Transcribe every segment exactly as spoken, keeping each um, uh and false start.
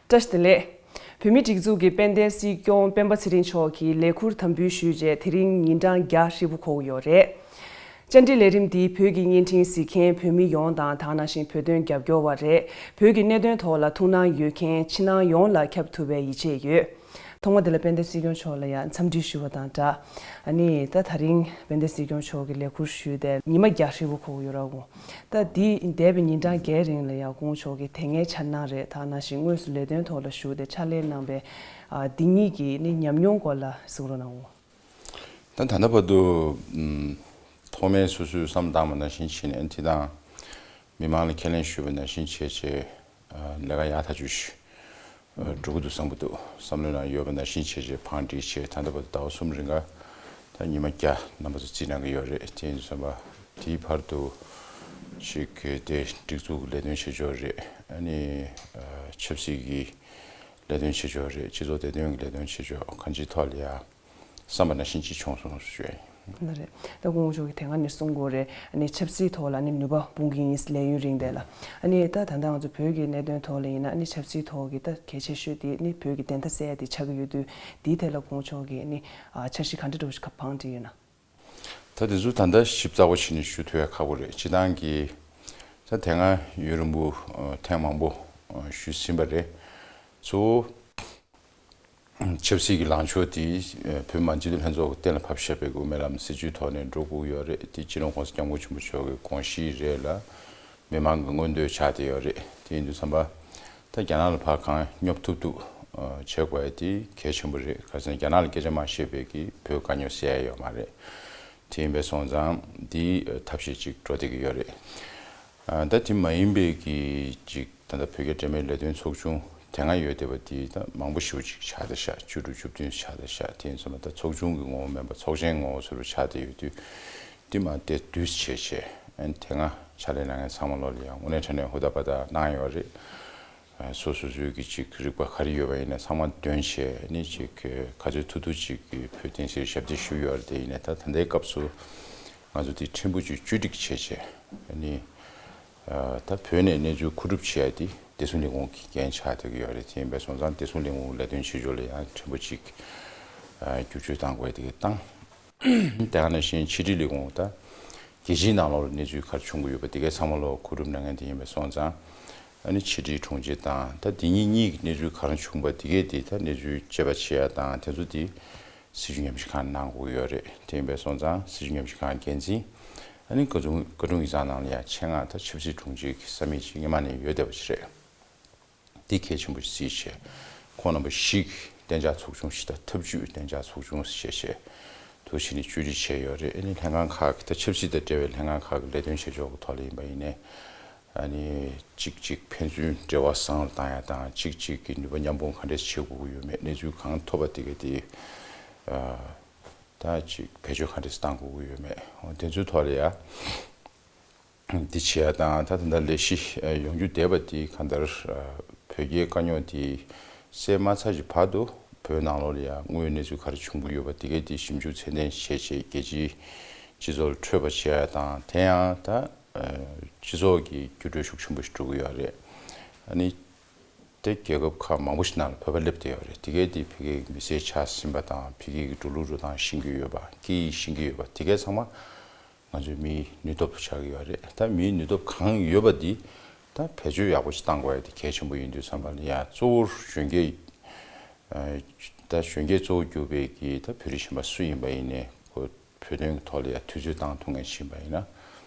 བཀྲ་ཤིས་བདེ་ལེགས། བོད་མིའི་སྒྲིག་འཛུགས་ཀྱི་དཔལ་ལྡན་སྲིད་སྐྱོང་སྤེན་པ་ཚེ་རིང་མཆོག་གིས་ལས་འཁུར་དམ་འབུལ་ཞུས་རྗེས་དེ་རིང་ཉིན་གྲངས་བརྒྱ་ཧྲིལ་པོ་འཁོར་གྱི་ཡོད་རེད། བཅར་འདྲི་ལས་རིམ་འདིས་བོད་ཀྱི་བརྙན་འཕྲིན་གཟིགས་མཁན་བོད་མི་ཡོངས་དང་དེ་ནང་བཞིན་བོད་དོན་རྒྱབ་སྐྱོར་བ་རེད། བོད་ཀྱི་གནད་དོན་ཐོག་ལ་ཐུགས་སྣང་ཡོད་མཁན་ཕྱི་ནང་ཡོངས་ལ་ཁྱབ་ཐུབ་པའི་ཡིད་ཆེས་ཡོད། ཐོག་མ་དེ་ལ་དཔལ་ལྡན་སྲིད་སྐྱོང་མཆོག་ལ་ཡང་འཚམས་འདྲི་ཞུ་བ་དང་སྦྲགས། ཨ་ནི་ད་དེ་རིང་དཔལ་ལྡན་སྲིད་སྐྱོང་མཆོག་གིས་ལས་འཁུར་ཞུས་ཏེ་ཉི་མ་བརྒྱ་ཧྲིལ་པོ་འཁོར་གྱི་ཡོད་རེད་ཀོ། ད་འདི་འདས་པའི་ཉིན་གྲངས་བརྒྱད་རིང་ལ་ཡང་ཁོང་མཆོག་གིས་དེ་སྔའི་འཆར་སྣང་རེད། དེ་ནང་བཞིན་དངོས་སུ་ལས་དོན་ཐོག་ལ་ཞུགས་ཏེ་ཕྱག་ལས་གནང་པའི་ཨ་འདི་གཉིས་ཀྱི་ནི་ཉམས་མྱོང་སྐོར་ལ་གསུང་རོགས་གནང་ངོ་། ད་ད་ལྟ་བར་དུ་ཨམ་ཐོག་མའི་སོ་སོས་བསམ་བཏང་བ་ནང་བཞིན་བྱས་ནས། ཨ་ནི་དེ་དང་མི་མང་ལ་ཁས་ལེན་ཞུས་པ་ནང་བཞིན་བྱས་བྱས། ཨ་ལས་ཀ་ཡག་ཐག་ཆོད་ཞུ། ཨ་འགྲོ་གི་འདུག་བསམ་གི་འདུག་བསམ་བློའི་ནང་ཡོད་པ་ནང་བཞིན་བྱས་བྱས་བང་སྒྲིག་བྱས། ད་ལྟ་བར་དུ་ཟླ་བ་གསུམ་རིང་ག་ད་ཉི་མ་བརྒྱ་རྣམ་པ་ཚོ་རྩིས་གནང་གི་ཡོད་རེད། དེ་ཡིན་དུས་ཙམ་པ་དེའི་བར་དུ་ཅིག་གི་དེ་སྒྲིག་འཛུགས་ཀྱི་ལས་དོན་བྱེད་ཕྱོགས་རེད། ཨ་ནི་ཨ་ཆབ་སྲིད་ཀྱི་ལས་དོན་བྱེད་ཕྱོགས་རེད། སྤྱི་ཚོགས་བདེ་དོན་གྱི་ལས་དོན་བྱེད་ཕྱོགས་གང་ཅིའི་ཐོག་ལ་ཡ་བསམ་པ་ནང་བཞིན་ཅིག་བྱུང་སོང་ཞུ་ཡ་ཡིན། ལགས་རེད། ད་སྐུ་ངོ་མཆོག་གིས་དེ་སྔ་ནས་གསུང་གི་ཡོད་རེད། ཨ་ནི་ཆབ་སྲིད་ཐོག་ལ་ནི་ནུས་པ་སྤུངས་ཀྱི་ཡིན། ལས་ཡུན་རིང་དེ་ལ། ཨ་ནི་ད་ད་ལྟ་ང་ཚོ་བོད་ཀྱི་གནད་དོན་ཐོག་ལ་ཡིན་ན། ཨ་ནི་ཆབ་སྲིད་ཐོག་གི་ད་གལ་ཆེ་ཤོས་དེ་ནི་བོད་ཀྱི་བདེན་མཐའ་གསལ་ཡ་དེ་ཆགས་ཀྱི་ཡོད་དུས། དེའི་ཐད་ལ་སྐུ་ངོ་མཆོག་གིས་ནི་ཨ་འཆར་གཞི་ག་འདྲ་འདྲ་བོ་ཞིག་ག་བང་སྒྲིག་ཡོད་ན། ད་དེ་ཚོ་ད་ལྟ་ཞིབ་ཚགས་པོ་བྱས་ནས་ཞུ་ཐུབ་ཡ་ཁག་པོ་རེད། སྤྱིར་བཏང་གི་ད་དེ་སྔ་ཡུན་རིང་པོ་ཨ་ཐེངས་མང་པོ་ཨ་ཞུས་ཟིན་པ་རེད། གཙོ་བོ་ཆབ་སྲིད་ཀྱི་ལངས་ཕྱོགས་དེ་ཨ་བོད་མི་མང་སྤྱི་འཐུས་ལྷན་ཚོགས་ཀྱིས་གཏན་ལ་ཕབ་བཞག་པའི་དབུ་མའི་ལམ་སྲིད་བྱུས་ཐོག་ནས་འགྲོ་དགོས་ཡོད་རེད། དེ་སྤྱི་ནོར་༸གོང་ས་༸སྐྱབས་མགོན་ཆེན་པོ་མཆོག་གི་དགོངས་གཞི་རེད་ལ། མི་མང་གི་མངོན་འདོད་ཆགས་བསྡད་ཡོད་རེད། དེ་ཡིན་དུས་ཙམ་པ་ད་རྒྱ་ནག་ལ་ཕར་གང་སྙོབ་ཐུབ་ཐུབ་ཨ་བྱེད་དགོས་ཡ་དེ་གལ་ཆེན་པོ་རེད། ག་རེ་ཟེར་ན་རྒྱ་ནག་ལ་སྐད་ཆ་མ་བཤད་པའི་གི་བོད་དཀའ་རྙོག་སེལ་ཡ་ཡོད་མ་རེད། དེ་ཡིན་པས་སོང་ཙང་འདི་ཐབས་ཤེས་ཅིག་འགྲོ་བསྡད་ཀྱི་ཡོད་རེད། ཨ་ད་དེ་མ་ཡིན་པའི་གི་ཅིག་ད་ལྟ་བོད་རྒྱ་འབྲེལ་མོལ་ལས་དོན་ཚོགས་ཆུང་དེ་སྔ་ཡོད་བསྡད་པ་དེ་ད་མང་པོ་ཞེ་པོ་ཅིག་ཆགས་བསྡད་ཤག་བཅུ་དྲུག་བཅུ་བདུན་ཆགས་བསྡད་ཤག་དེ་ཡིན་ཙང་ད་ཚོགས་ཆུང་གི་ངོ་བོ་མིན་པ་ཚོགས་ཆེན་ངོ་བོ་བཟོ་འདྲ་ཆགས་བསྡད་ཡོད་དུས། དེ་མ་དེ་བསྡུས་བྱས་བྱས། ཨ་ནི་དེ་སྔ་ཕྱག་ལས་གནང་མཁན་ཚང་མ་ལོག་ལ་ཡང་དངོས་གནས་དྲང་གནས་ཧུར་ཐག་པ་ཐག་གནང་ཡོད་རེད། ཨ་སོ་སོ་སོའི་གི་ཅིག་རིག་པ་ག་རེ་ཡོད་པ་ཡིན་ན་ཚང་མ་འདོན་བྱས། ཨ་ནི་ཅིག་ག་ཚོད་ཐུབ་ཐུབ་ཅིག་གི་བོད་བསྟན་སྲིད་ཞབས་འདེགས་ཞུས་ཡོད་རེད། དེ་ཡིན་ནའི་ད་ད་ལྟའི་སྐབས་སུ་ང་ཚོ་དེ་ཕྲན་བུ་ཅིག་བཅོས་སྒྲིག་བྱས་བྱས། ཨ་ནི་ཨ་ད་བོད་ནས་གནས་ཚུལ་མཁོ་སྒྲུབ་བྱེད་ཡ་དེ་བདེ་སྲུང་ལས་ཁུངས་ཀྱི་འགན་ཆགས་བསྡད་ཀྱི་ཡོད་རེད། དེ་ཡིན་པས་སོང་ཙང་བདེ་སྲུང་ལས་ཁུངས་ལས་དོན་བྱེད་ཕྱོགས་ལ་ཡང་ཕྲན་བུ་ཅིག་ཨ་བསྒྱུར་བཅོས་གཏང་དགོས་ཡ་དེ་ག་བཏང་། དེ་ག་ནང་བཞིན་ཕྱི་དྲིལ་ལས་ཁུངས་དང་རྒྱལ་སྤྱིའི་ནང་ལོགས་ལ་གནས་ཚུལ་ག་རེ་བྱུང་གི་ཡོད་པ་དེ་གའི་ཚང་མ་ལོག་མཁོ་སྒྲུབ་གནང་མཁན་དེ་ཡིན་པས་སོང་ཙང་། ཨ་ནི་ཕྱི་དྲིལ་དྲུང་ཆེ་དང་ད་དེ་གཉིས་གཉིས་ཀྱི་གནས་ཚུལ་ག་རེ་བྱུང་པ་དེ་གས་དེ་ད་གནས་ཚུལ་དཔྱད་པ་བྱེད་ཡ་དང་དེ་ཚོ་དེ་སྲིད་བྱུས་ཉམས་ཞིབ་ཁང་གནང་དགོས་ཀྱི་ཡོད་རེད། དེ་ཡིན་པས་སོང་ཙང་སྲིད་བྱུས་ཉམས་ཞིབ་ཁང་འགན་འཛིན་ཨ་ནི་བཀའ་དྲུང་བཀའ་དྲུང་ཡིག་ཚང་ནང་ལ་ཡ་ཆེད་མངགས་ད་ཆབ་སྲིད་དྲུང་ཆེ་གི་ས་མིག་ཅིག་སྔོན་མ་ནས་ཡོད་བསྡད་པ་ཞིག་རེད། འདི་གལ་ཆེན་པོ་ཞིག་བརྩིས་བྱས། ཁོང་རྣམ་པ་བཞི་གི་གཏན་འཇགས་ཚོགས་ཆུང་། གཞི་བདག་ཐབས་ཇུས་གཏན་འཇགས་ཚོགས་ཆུང་ཞེས་བྱས་དུ་ཕྱིན་ནས་བཅོས་སྒྲིག་བྱས་ཡོད་རེད། ཨ་ནི་ལྷན་ཁང་ཁག་གི་ད་ཆབ་སྲིད་དང་འབྲེལ་བའི་ལྷན་ཁང་ཁག་གི་ལས་དོན་བྱེད་ཕྱོགས་ཀྱི་ཐོག་ལ་ཡིན་པ་ཡིན་ནའི། ཨ་ནི་གཅིག་གཅིག་ཕན་ཚུན་འབྲེལ་བ་བཟང་རུ་བཏང་ཡ་དང་གཅིག་གཅིག་གི་ནུས་པ་མཉམ་སྤུངས་ག་འདྲས་བྱེད་དགོས་ཀྱི་ཡོད་མེད། གནས་ཚུལ་གང་ཐོབ་པ་དེ་ག་དེ་ཨ་ད་ཅིག་བེད་སྤྱོད་ག་འདྲས་བཏང་དགོས་ཀྱི་ཡོད་མེད། འོ་དེ་ཚོའི་ཐོག་ལ་ཡ། འདི་བྱེད་ཡ་དང་ད་ད་ལྟ་ལས་གཞི་ཡོང་རྒྱུ་བསྡད་པ་འདི་གང་ལྟར་བོད་རྒྱའི་དཀའ་རྙོག་འདི་སེལ་མ་ཚར་གྱི་བར་དུ་བོད་ནང་ལོགས་ལ་ཡང་དངོས་ཡོད་གནས་ཚུལ་ག་རེ་བྱུང་གི་ཡོད་པ་འདི་གས་འདི་ཞིབ་འཇུག་ཚད་ལྡན་བྱས་བྱས་རྒྱལ་སྤྱིའི་སྤྱི་ཚོགས་ལ་འཕྲོད་པ་བྱེད་ཡ་དང་། དེ་ཡང་ད་སྤྱི་ཚོགས་ཀྱི་འགྱུར་འགྲོས་ཤུགས་ཆེན་པོ་ཞིག་འགྲོ་གི་ཡོད་རེད། ཨ་ནི་དེ་རྒྱལ་ཁབ་ཁག་མང་པོ་ཞིག་ནང་ལ་བོད་པ་སླེབས་བསྡད་ཡོད་རེད། འདི་གས་འདི་ཕ་གིའི་མི་སེར་ཆགས་ཟིན་པ་དང་ཕ་གི་གི་འགྲོ་ལུགས་འགྲོ་སྟངས་ཤེས་ཀྱི་ཡོད་པ། སྐད་ཡིག་ཤེས་ཀྱི་ཡོད་པ། འདི་གས་ཚང་མ་ང་ཚོའི་མིའི་ནུས་སྟོབས་ཆགས་ཀྱི་ཡོད་རེད། ད་མིའི་ནུས་སྟོབས་གང་ཡོད་པ་འདི་ད་བེད་སྤྱོད་ཡག་པོ་ཞིག་གཏང་དགོས་ཡ་དེ་གལ་ཆེན་པོ་ཡིན་དུས་ཙམ་པ་ལ་ཡ་གཙོ་བོར་གཞོན་སྐྱེས་ཨ་ད་གཞོན་སྐྱེས་གཙོ་བོ་གྱུར་པའི་གི་ད་བོད་རིགས་གཞན་པ་སུ་ཡིན་པ་ཡིན་ནའི་ཁོ་བོད་དོན་གྱི་ཐོག་ལ་ཡ་དུས་ཚོད་བཏང་ཐུབ་མཁན་ཞིག་ཡིན་པ་ཡིན་ན།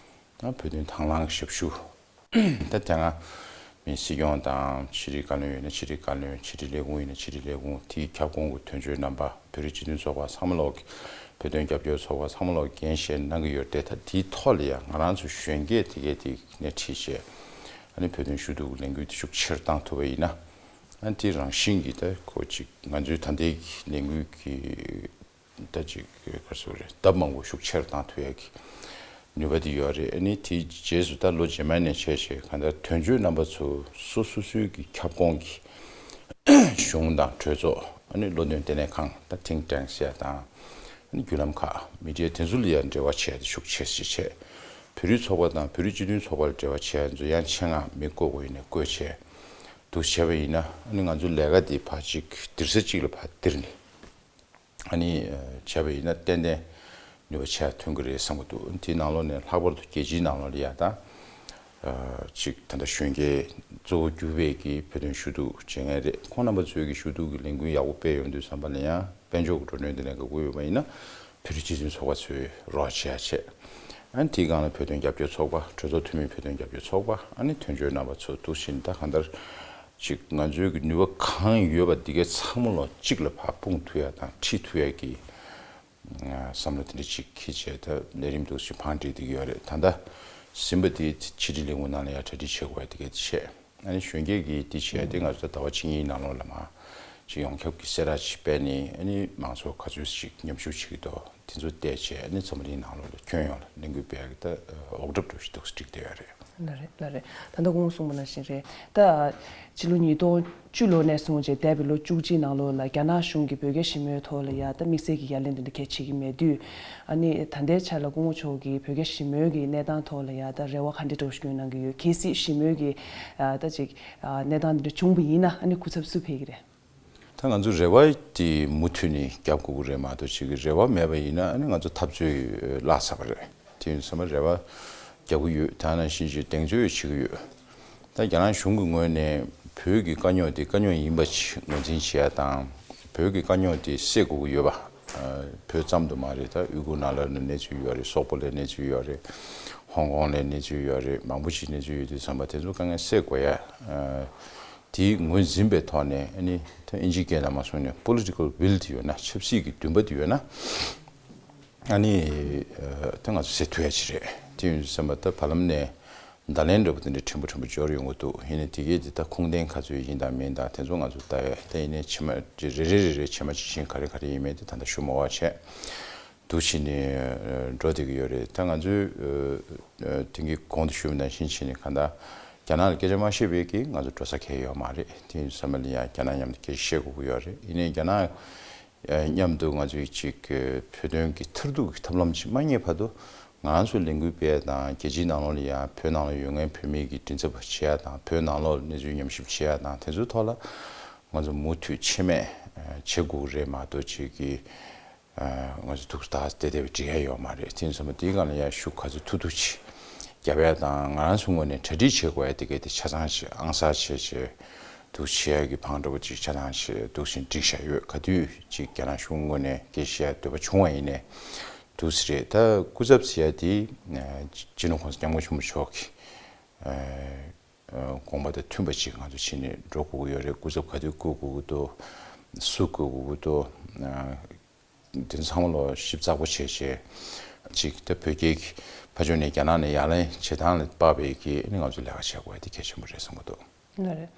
ད་བོད་དོན་དང་བླངས་ཞབས་ཞུ། ད་དེ་སྔ་མི་སྲིད་སྐྱོང་དང་ཕྱི་དྲིལ་བཀའ་བློན་ཡོད་ན་ཕྱི་དྲིལ་བཀའ་བློན། ཕྱི་དྲིལ་ལས་ཁུངས་ཡིན་ན་ཕྱི་དྲིལ་ལས་ཁུངས། དེའི་ཁྱབ་ཁོངས་ཀྱི་དོན་གཅོད་རྣམ་པ། བོད་རིགས་སྤྱི་མཐུན་ཚོགས་པ་ཚང་མ་ལོག་གི་བོད་དོན་རྒྱབ་སྐྱོར་ཚོགས་པ་ཚང་མ་ལོག་གི་འགན་བཞེས་གནང་གི་ཡོད་རེད། ད་དེའི་ཐོག་ལ་ཡང་ང་རང་ཚོ་གཞོན་སྐྱེས་དེ་གས་དེ་སྣེ་ཁྲིད་བྱས། ཨ་ནི་བོད་དོན་ཞུ་གཏུག་གི་ལས་འགུལ་དེ་ཤུགས་ཆེར་བཏང་ཐུབ་པ་ཡིན་ན། ཨ་ནི་དེ་རང་བཞིན་གྱིས་ད་ཁོ་ཅིག་ང་ཚོའི་ད་ལྟའི་གི་ལས་འགུལ་གྱི་ད་ཅིག་ག་རེ་ཟེར་དགོས་རེད། ལྡབ་མང་པོ་ཤུགས་ཆེར་བཏང་ཐུབ་ཡག་གི་ནུས་པ་དེ་ཡོད་རེད། ཨ་ནི་དེའི་རྗེས་སུ་ད་ལོ་རྗེས་མ་ནས་བྱས་བྱས་གང་ལྟར་དོན་གཅོད་རྣམ་པ་ཚོ་སོ་སོ་སོའི་གི་ཁྱབ་ཁོངས་ཀྱི་གཞུང་དང་གྲོས་ཚོགས། ཨ་ནི་བློ་འདོན་ལྟེ་གནས་ཁང་། ད་think tank ཟེར་ཡ་དང་། ཨ་ནི་བརྒྱུད་ལམ་ཁག་མི་ཌི་ཡ་དེ་ཚོ་ལ་ཡང་འབྲེལ་བ་བྱས་ཏེ་ཤུགས་ཆེ་ཞིག་བྱས། བོད་རིགས་ཚོགས་པ་དང་བོད་རིགས་སྤྱི་མཐུན་ཚོགས་པ་ལ་འབྲེལ་བ་བྱས་ཡ་ཚོ་ཡང་ཆེད་མངགས་མི་བསྐོ་དགོས་ཡིན་ནའི་བསྐོས་བྱས། དུ་བྱས་པ་ཡིན་ན་ཨ་ནི་ང་ཚོ་ལས་ཀ་འདི་ཕར་ཅིག་སྡེར་ས་གཅིག་ལ་ཕར་སྡེར་ནས་ཨ་ནི་བྱས་པ་ཡིན་ན་ཏན་ཏན་ནུས་པ་ཆེ་ཐོན་གྱི་རེད་བསམ་གྱི་འདུག་དེའི་ནང་ལོགས་ནས་ལྷག་པར་དུ་རྒྱལ་སྤྱིའི་ནང་ལོགས་ལ་ཡ་ད་ཅིག་ད་ལྟ་གཞོན་སྐྱེས་གཙོ་བོ་གྱུར་པའི་གི་བོད་དོན་ཞུ་གཏུག་བྱེད་མཁན་རེད། ཁོང་རྣམ་པ་ཚོའི་གི་ཞུ་གཏུག་གི་ལས་འགུལ་ཡག་པོ་སྤེལ་ཡོང་དུས་ཙམ་པ་ལ་ཡང་དཔལ་འབྱོར་གྱི་འགྲོ་གྲོན་དེ་ལས་དགའ་པོ་ཡོད་པ་ཡིན་ན་བོད་རིགས་སྤྱི་མཐུན་ཚོགས་པ་ཚོས་རོགས་བྱེད་ཡ་བྱེད། ཨ་ནི་དེའི་སྒང་ལ་བོད་དོན་རྒྱབ་སྐྱོར་ཚོགས་པ། གྲོས་ཚོགས་འཐུས་མི་བོད་དོན་རྒྱབ་སྐྱོར་ཚོགས་པ། ཨ་ནི་དོན་གཅོད་རྣམ་པ་ཚོ་འདུག་བཞིན་ད་གང་ལྟར་ཅིག་ང་ཚོའི་གི་ནུས་པ་གང་ཡོད་པ་འདི་གའི་ཚང་མ་ལོ་གཅིག་ལ་ཕར་སྤུངས་ཐུབ་ཡ་དང་ཁྲིད་ཐུབ་ཡ་གི་བསམ་བློ་དེ་འདྲ་ཅིག་འཁྱེར་བྱས་ད་ལས་རིམ་འདུག་ཅིག་བང་སྒྲིག་བསྡད་ཀྱི་ཡོད་རེད། ད་ལྟ་ཟིན་པ་དེ་ཕྱི་དྲིལ་ལས་ཁུངས་ནང་ལ་ཡ་གྲ་སྒྲིག་བྱེད་དགོས་ཡ་དེ་ག་དེ་བྱས། ཨ་ནི་གཞོན་སྐྱེས་ཀྱིས་དེ་བྱས་ཏེ་ང་ཚོ་ཟླ་བ་གཅིག་གཉིས་ནང་ལོགས་ལ་མ་ཅིག་ཡོངས་ཁྱབ་ཀྱི་གསལ་བསྒྲགས་ཅིག་སྤེལ་ནས་ཨ་ནི་མང་ཚོགས་ག་ཚོད་ཅིག་མཉམ་ཞུགས་བྱེད་ཀྱི་འདུག་དེ་ཚོ་བལྟས་བྱས་ཨ་ནི་འཛམ་བུ་གླིང་ནང་ལོགས་ལ་ཁྱོན་ཡོངས་ལ་ལས་འགུལ་སྤེལ་ཡ་གི་ད་འོག་གྲབས་འདྲ་ཞིག་འདུག་སྒྲིག་བསྡད་ཡོད་རེད། ལ་རེད་ལ་རེད། ད་ལྟ་སྐུ་ངོ་གསུངས་པ་ནང་བཞིན་རེད། ད་ཕྱི་ལོ་ཉིས་སྟོང་བཅུ་ལོ་ནས་བཟུང་བྱས་འདས་པའི་ལོ་བཅུ་གཅིག་ནང་ལོགས་ལ་རྒྱ་ནག་གཞུང་གིས་བོད་རྒྱ་ཞི་མོལ་ཐོག་ལ་ཡ་ད་དམིགས་བསལ་གྱི་ཡ་ལན་དེ་འདྲ་གལ་བྱེད་ཀྱི་མེད་དུས། ཨ་ནི་ད་ལྟའི་ཆ་ལ་སྐུ་ངོ་མཆོག་གིས་བོད་རྒྱ་ཞི་མོལ་གྱི་གནས་སྟངས་ཐོག་ལ་ཡ་ད་རེ་བ་ག་འདྲ་འདྲ་བོ་ཞིག་སྐྱོན་གནང་གི་ཡོད། གལ་སྲིད་ཞི་མོལ་གྱི་ཨ་ད་ཅིག་ཨ་གནས་སྟངས་འདི་འདྲ་བྱུང་བ་ཡིན་ན་ཨ་ནི་སྐུ་ཚབ་སུ་ཕེབས་ཀྱི་རེད། ད་ང་ཚོ་རེ་བ་དེ་མུ་མཐུད་ནས་རྒྱབ་དགོས་ཀྱི་རེད་མ་གཏོགས་ཅིག་གི་རེ་བ་མེད་པ་ཡིན་ན་ཨ་ནི་ང་ཚོ་འཐབ་རྩོད་བརླག་ཚར་བ་རེད། དེ་ཡིན་ཙང་རེ་བ་རྒྱག་གི་ཡོད། ད་ནང་བཞིན་ཅིག་གདེང་ཚོད་བྱེད་ཀྱི་ཡོད། ད་རྒྱ་ནག་གཞུང་གི་ངོས་ནས་བོད་ཀྱི་དཀའ་རྙོག་དེ་དཀའ་རྙོག་ཡིན་པ་ཅིག་ངོས་འཛིན་བྱེད་ཡ་དང་། བོད་ཀྱི་དཀའ་རྙོག་དེ་སེལ་དགོས་ཀྱི་ཡོད་པ། བོད་ཙམ་དུ་མ་རེད། ད་ཡུ་གུར་ནང་ལོགས་ནས་གནས་ཚུལ་ཡོད་རེད། སོག་པོ་ལ་གནས་ཚུལ་ཡོད་རེད། ཧོང་ཀོང་ལ་གནས་ཚུལ་ཡོད་རེད། མང་པོ་ཞིག་གནས་ཚུལ་ཡོད་དུས་ཙམ་པ་དེ་ཚོ་དཀའ་ངལ་སེལ་དགོས་ཡ། དེ་ངོས་འཛིན་པའི་ཐོག་ནས་ཨ་ནི་ད་ཨིན་ཇིའི་སྐད་ནང་མ་སོང་ནས་political will དེ་ཡོད་ན། ཆབ་སྲིད་ཀྱི་འདུན་པ་དེ་ཡོད་ན། ཨ་ནི་ད་ང་ཚོ་སེལ་ཐུབ་ཡ་ཅིག་རེད། དེ་ཡིན་དུས་ཙམ་པ་ད་བར་ལམ་ནས་བརྡ་ལན་འདྲ་པོ་དེ་འདྲ་ཕྲན་བུ་ཕྲན་བུ་འབྱོར་ཡོང་གི་འདུག་ཡིན་ནའི་དེ་གས་དེ་ད་ཁུངས་ལྡན་ག་ཚོད་ཡིན་དང་མིན་དང་དེ་ཚོ་ང་ཚོ་ལྟ་ཡ། ད་ཡིན་ནའི་ཕྱི་མ་རེ་རེ་རེ་རེ་ཕྱི་མ་ཇི་བཞིན་ག་རེ་ག་རེ་ཡིན་མིན་དེ་ད་ལྟ་ཞུ་མ་དགོས་པ་བྱས། འདུག་བྱས་ནས་འགྲོ་བསྡད་ཀྱི་ཡོད་རེད། ད་ང་ཚོའི་དེང་གི་གོང་དུ་ཞུས་པ་ནང་བཞིན་བྱས་ནས་གང་ལྟར་རྒྱ་ནག་ལ་སྐད་ཆ་མ་བཤད་པའི་གི་ང་ཚོ་འགྲོ་ས་གང་ཡང་ཡོད་མ་རེད། དེ་ཡིན་དུས་ཙམ་པ་ལ་ཡང་རྒྱ་ནག་མཉམ་དུ་སྐད་ཆ་བཤད་དགོས་ཀྱི་ཡོད་རེད། ཡིན་ནའི་རྒྱ་ནག་མཉམ་དུ་ང་ཚོའི་ཅིག་བོད་དོན་གྱི་མཐར་ཐུག་གི་ཐབས་ལམ་ཅིག་མ་རྙེད་བར་དུ་ང་ཚོ་ལས་འགུལ་སྤེལ་ཡ་དང་། རྒྱལ་སྤྱིའི་ནང་ལོགས་ལ་ཡང་བོད་ནང་ལ་ཡོད་མཁན་བོད་མི་གི་མགྲིན་ཚབ་བྱེད་ཡ་དང་། བོད་ནང་ལོགས་ལ་གནས་ཚུལ་ཉམས་ཞིབ་བྱེད་ཡ་དང་། དེ་ཚོའི་ཐོག་ལ་ང་ཚོ་མུ་མཐུད་ཆད་མེད་བྱེད་དགོས་ཀྱི་རེད་མ་གཏོགས་ཅིག་གི་ང་ཚོ་ཐུགས་ཐག་བདེ་བདེ་བའི་འགྲིག་ཡ་ཡོད་མ་རེད། དེ་ཡིན་ཙང་དེའི་སྒང་ལ་ཡང་ཤུགས་ག་ཚོད་ཐུབ་ཐུབ་ཅིག་རྒྱབ་ཡ་དང་། ང་རང་ཚོའི་ངོས་ནས་གྲ་སྒྲིག་བྱེད་དགོས་ཡ་དེ་གས་དེ་ཆ་ཚང་ཞིག་ཨང་གསར་བྱས་བྱས་འདུག་བྱེད་ཡ་གི་བང་འགྲོ་བ་ཅིག་ཆ་ཚང་ཞིག་འདུག་བཞིན་བསྒྲིགས་བཞག་ཡོད། ག་དུས་ཅིག་རྒྱ་ནག་གཞུང་ངོས་ནས་སྐད་ཆ་བཤད་ཡ་འདོད་པ་བྱུང་བ་ཡིན་ནའི་འདུག་སེ་རེད། ད་སྐུ་ཚབ་ཟེར་ཡ་དེ་སྤྱི་ནོར་གོང་ས་སྐྱབས་མགོན་ཆེན་པོ་མཆོག་གི་དགོངས་པ་དང་མཐུན་པ་ཅིག་ང་ཚོ་བྱས་ནས་འགྲོ་དགོས་ཀྱི་ཡོད་རེད། སྐུ་ཚབ་ག་དུས་བསྐོ་དགོས་ཀྱི་འདུག་སུ་བསྐོ་དགོས་ཀྱི་འདུག་དེ་ཚང་མ་ལོ་ཞིབ་ཚགས་པོ་བྱས་བྱས་ཅིག་ད་བོད་རྒྱའི་ཕར་ཕྱོགས་ནས་རྒྱ་ནག་ནས་ཡར་ལེན་བྱེད་སྟངས་ལ་དཔག་པའི་གི་ནི་ང་ཚོ་ལས་ཀ་བྱེད་དགོས་དེ་གལ་ཆེན་པོ་རེད་བསམ་གྱི་འདུག་ལགས་རེད།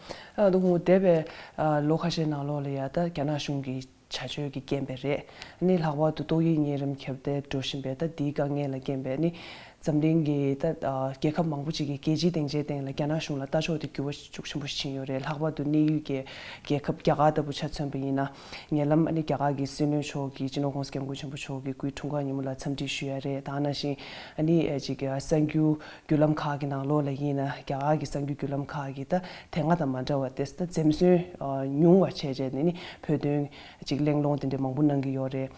ཨ་ད་ཁོང་འདས་པའི་ཨ་ལོ་ཁ་ཤས་ནང་ལོགས་ལ་ཡ་ད་རྒྱ་ནག་གཞུང་གི་བྱ་སྤྱོད་ཀྱི་རྐྱེན་པས་རེད། ནི་ལྷག་པར་དུ་ཏོག་དབྱིབས་གཉན་རིམས་ཁྱབ་གདལ་འགྲོ་བཞིན་པའི་ད་འདིའི་དཀའ་ངལ་ལ་རྐྱེན་པས་ནི་འཛམ་གླིང་གི་ད་ཨ་རྒྱལ་ཁབ་མང་པོ་ཅིག་གིས་རྒྱལ་སྤྱིའི་སྡིངས་ཆའི་སྟེང་ལ་རྒྱ་ནག་གཞུང་ལ་ལྟ་ཕྱོགས་དེ་འགྱུར་བ་ཤུགས་ཆེན་པོ་ཕྱིན་ཡོད་རེད། ལྷག་པར་དུ་གནས་ཡུལ་གྱི་རྒྱལ་ཁབ་རྒྱ་གར་ལྟ་བུ་ཆ་མཚོན་པ་ཡིན་ན། ཉེ་ལམ་ཨ་ནི་རྒྱ་གར་གྱི་སྲིད་བློན་མཆོག་གིས་སྤྱི་ནོར་༸གོང་ས་༸སྐྱབས་མགོན་ཆེན་པོ་མཆོག་གི་སྐུའི་འཁྲུངས་སྐར་ཉིན་མོ་ལ་འཚམས་འདྲི་ཞུ་ཡ་རེད། ད་ནང་བཞིན་ཨ་ནི་ཨེ་ཅིག་གསར་འགྱུར་བརྒྱུད་ལམ་ཁག་གི་ནང་ལོགས་ལ་ཡིན་ན། རྒྱ་གར་གྱི་གསར་འགྱུར་བརྒྱུད་ལམ་ཁག་གིས་ད་དེ་སྔ་དང་མ་འདྲ་བ་དེ་ད་འཛེམ་ཟོན་ཨ་ཉུང་བ་བྱས་བྱས་ནས་ནི་བོད་དོན་ཅིག་གླེང་སློང་དེ་འདྲ་མང་པོ་གནང་གི་ཡོད་རེད།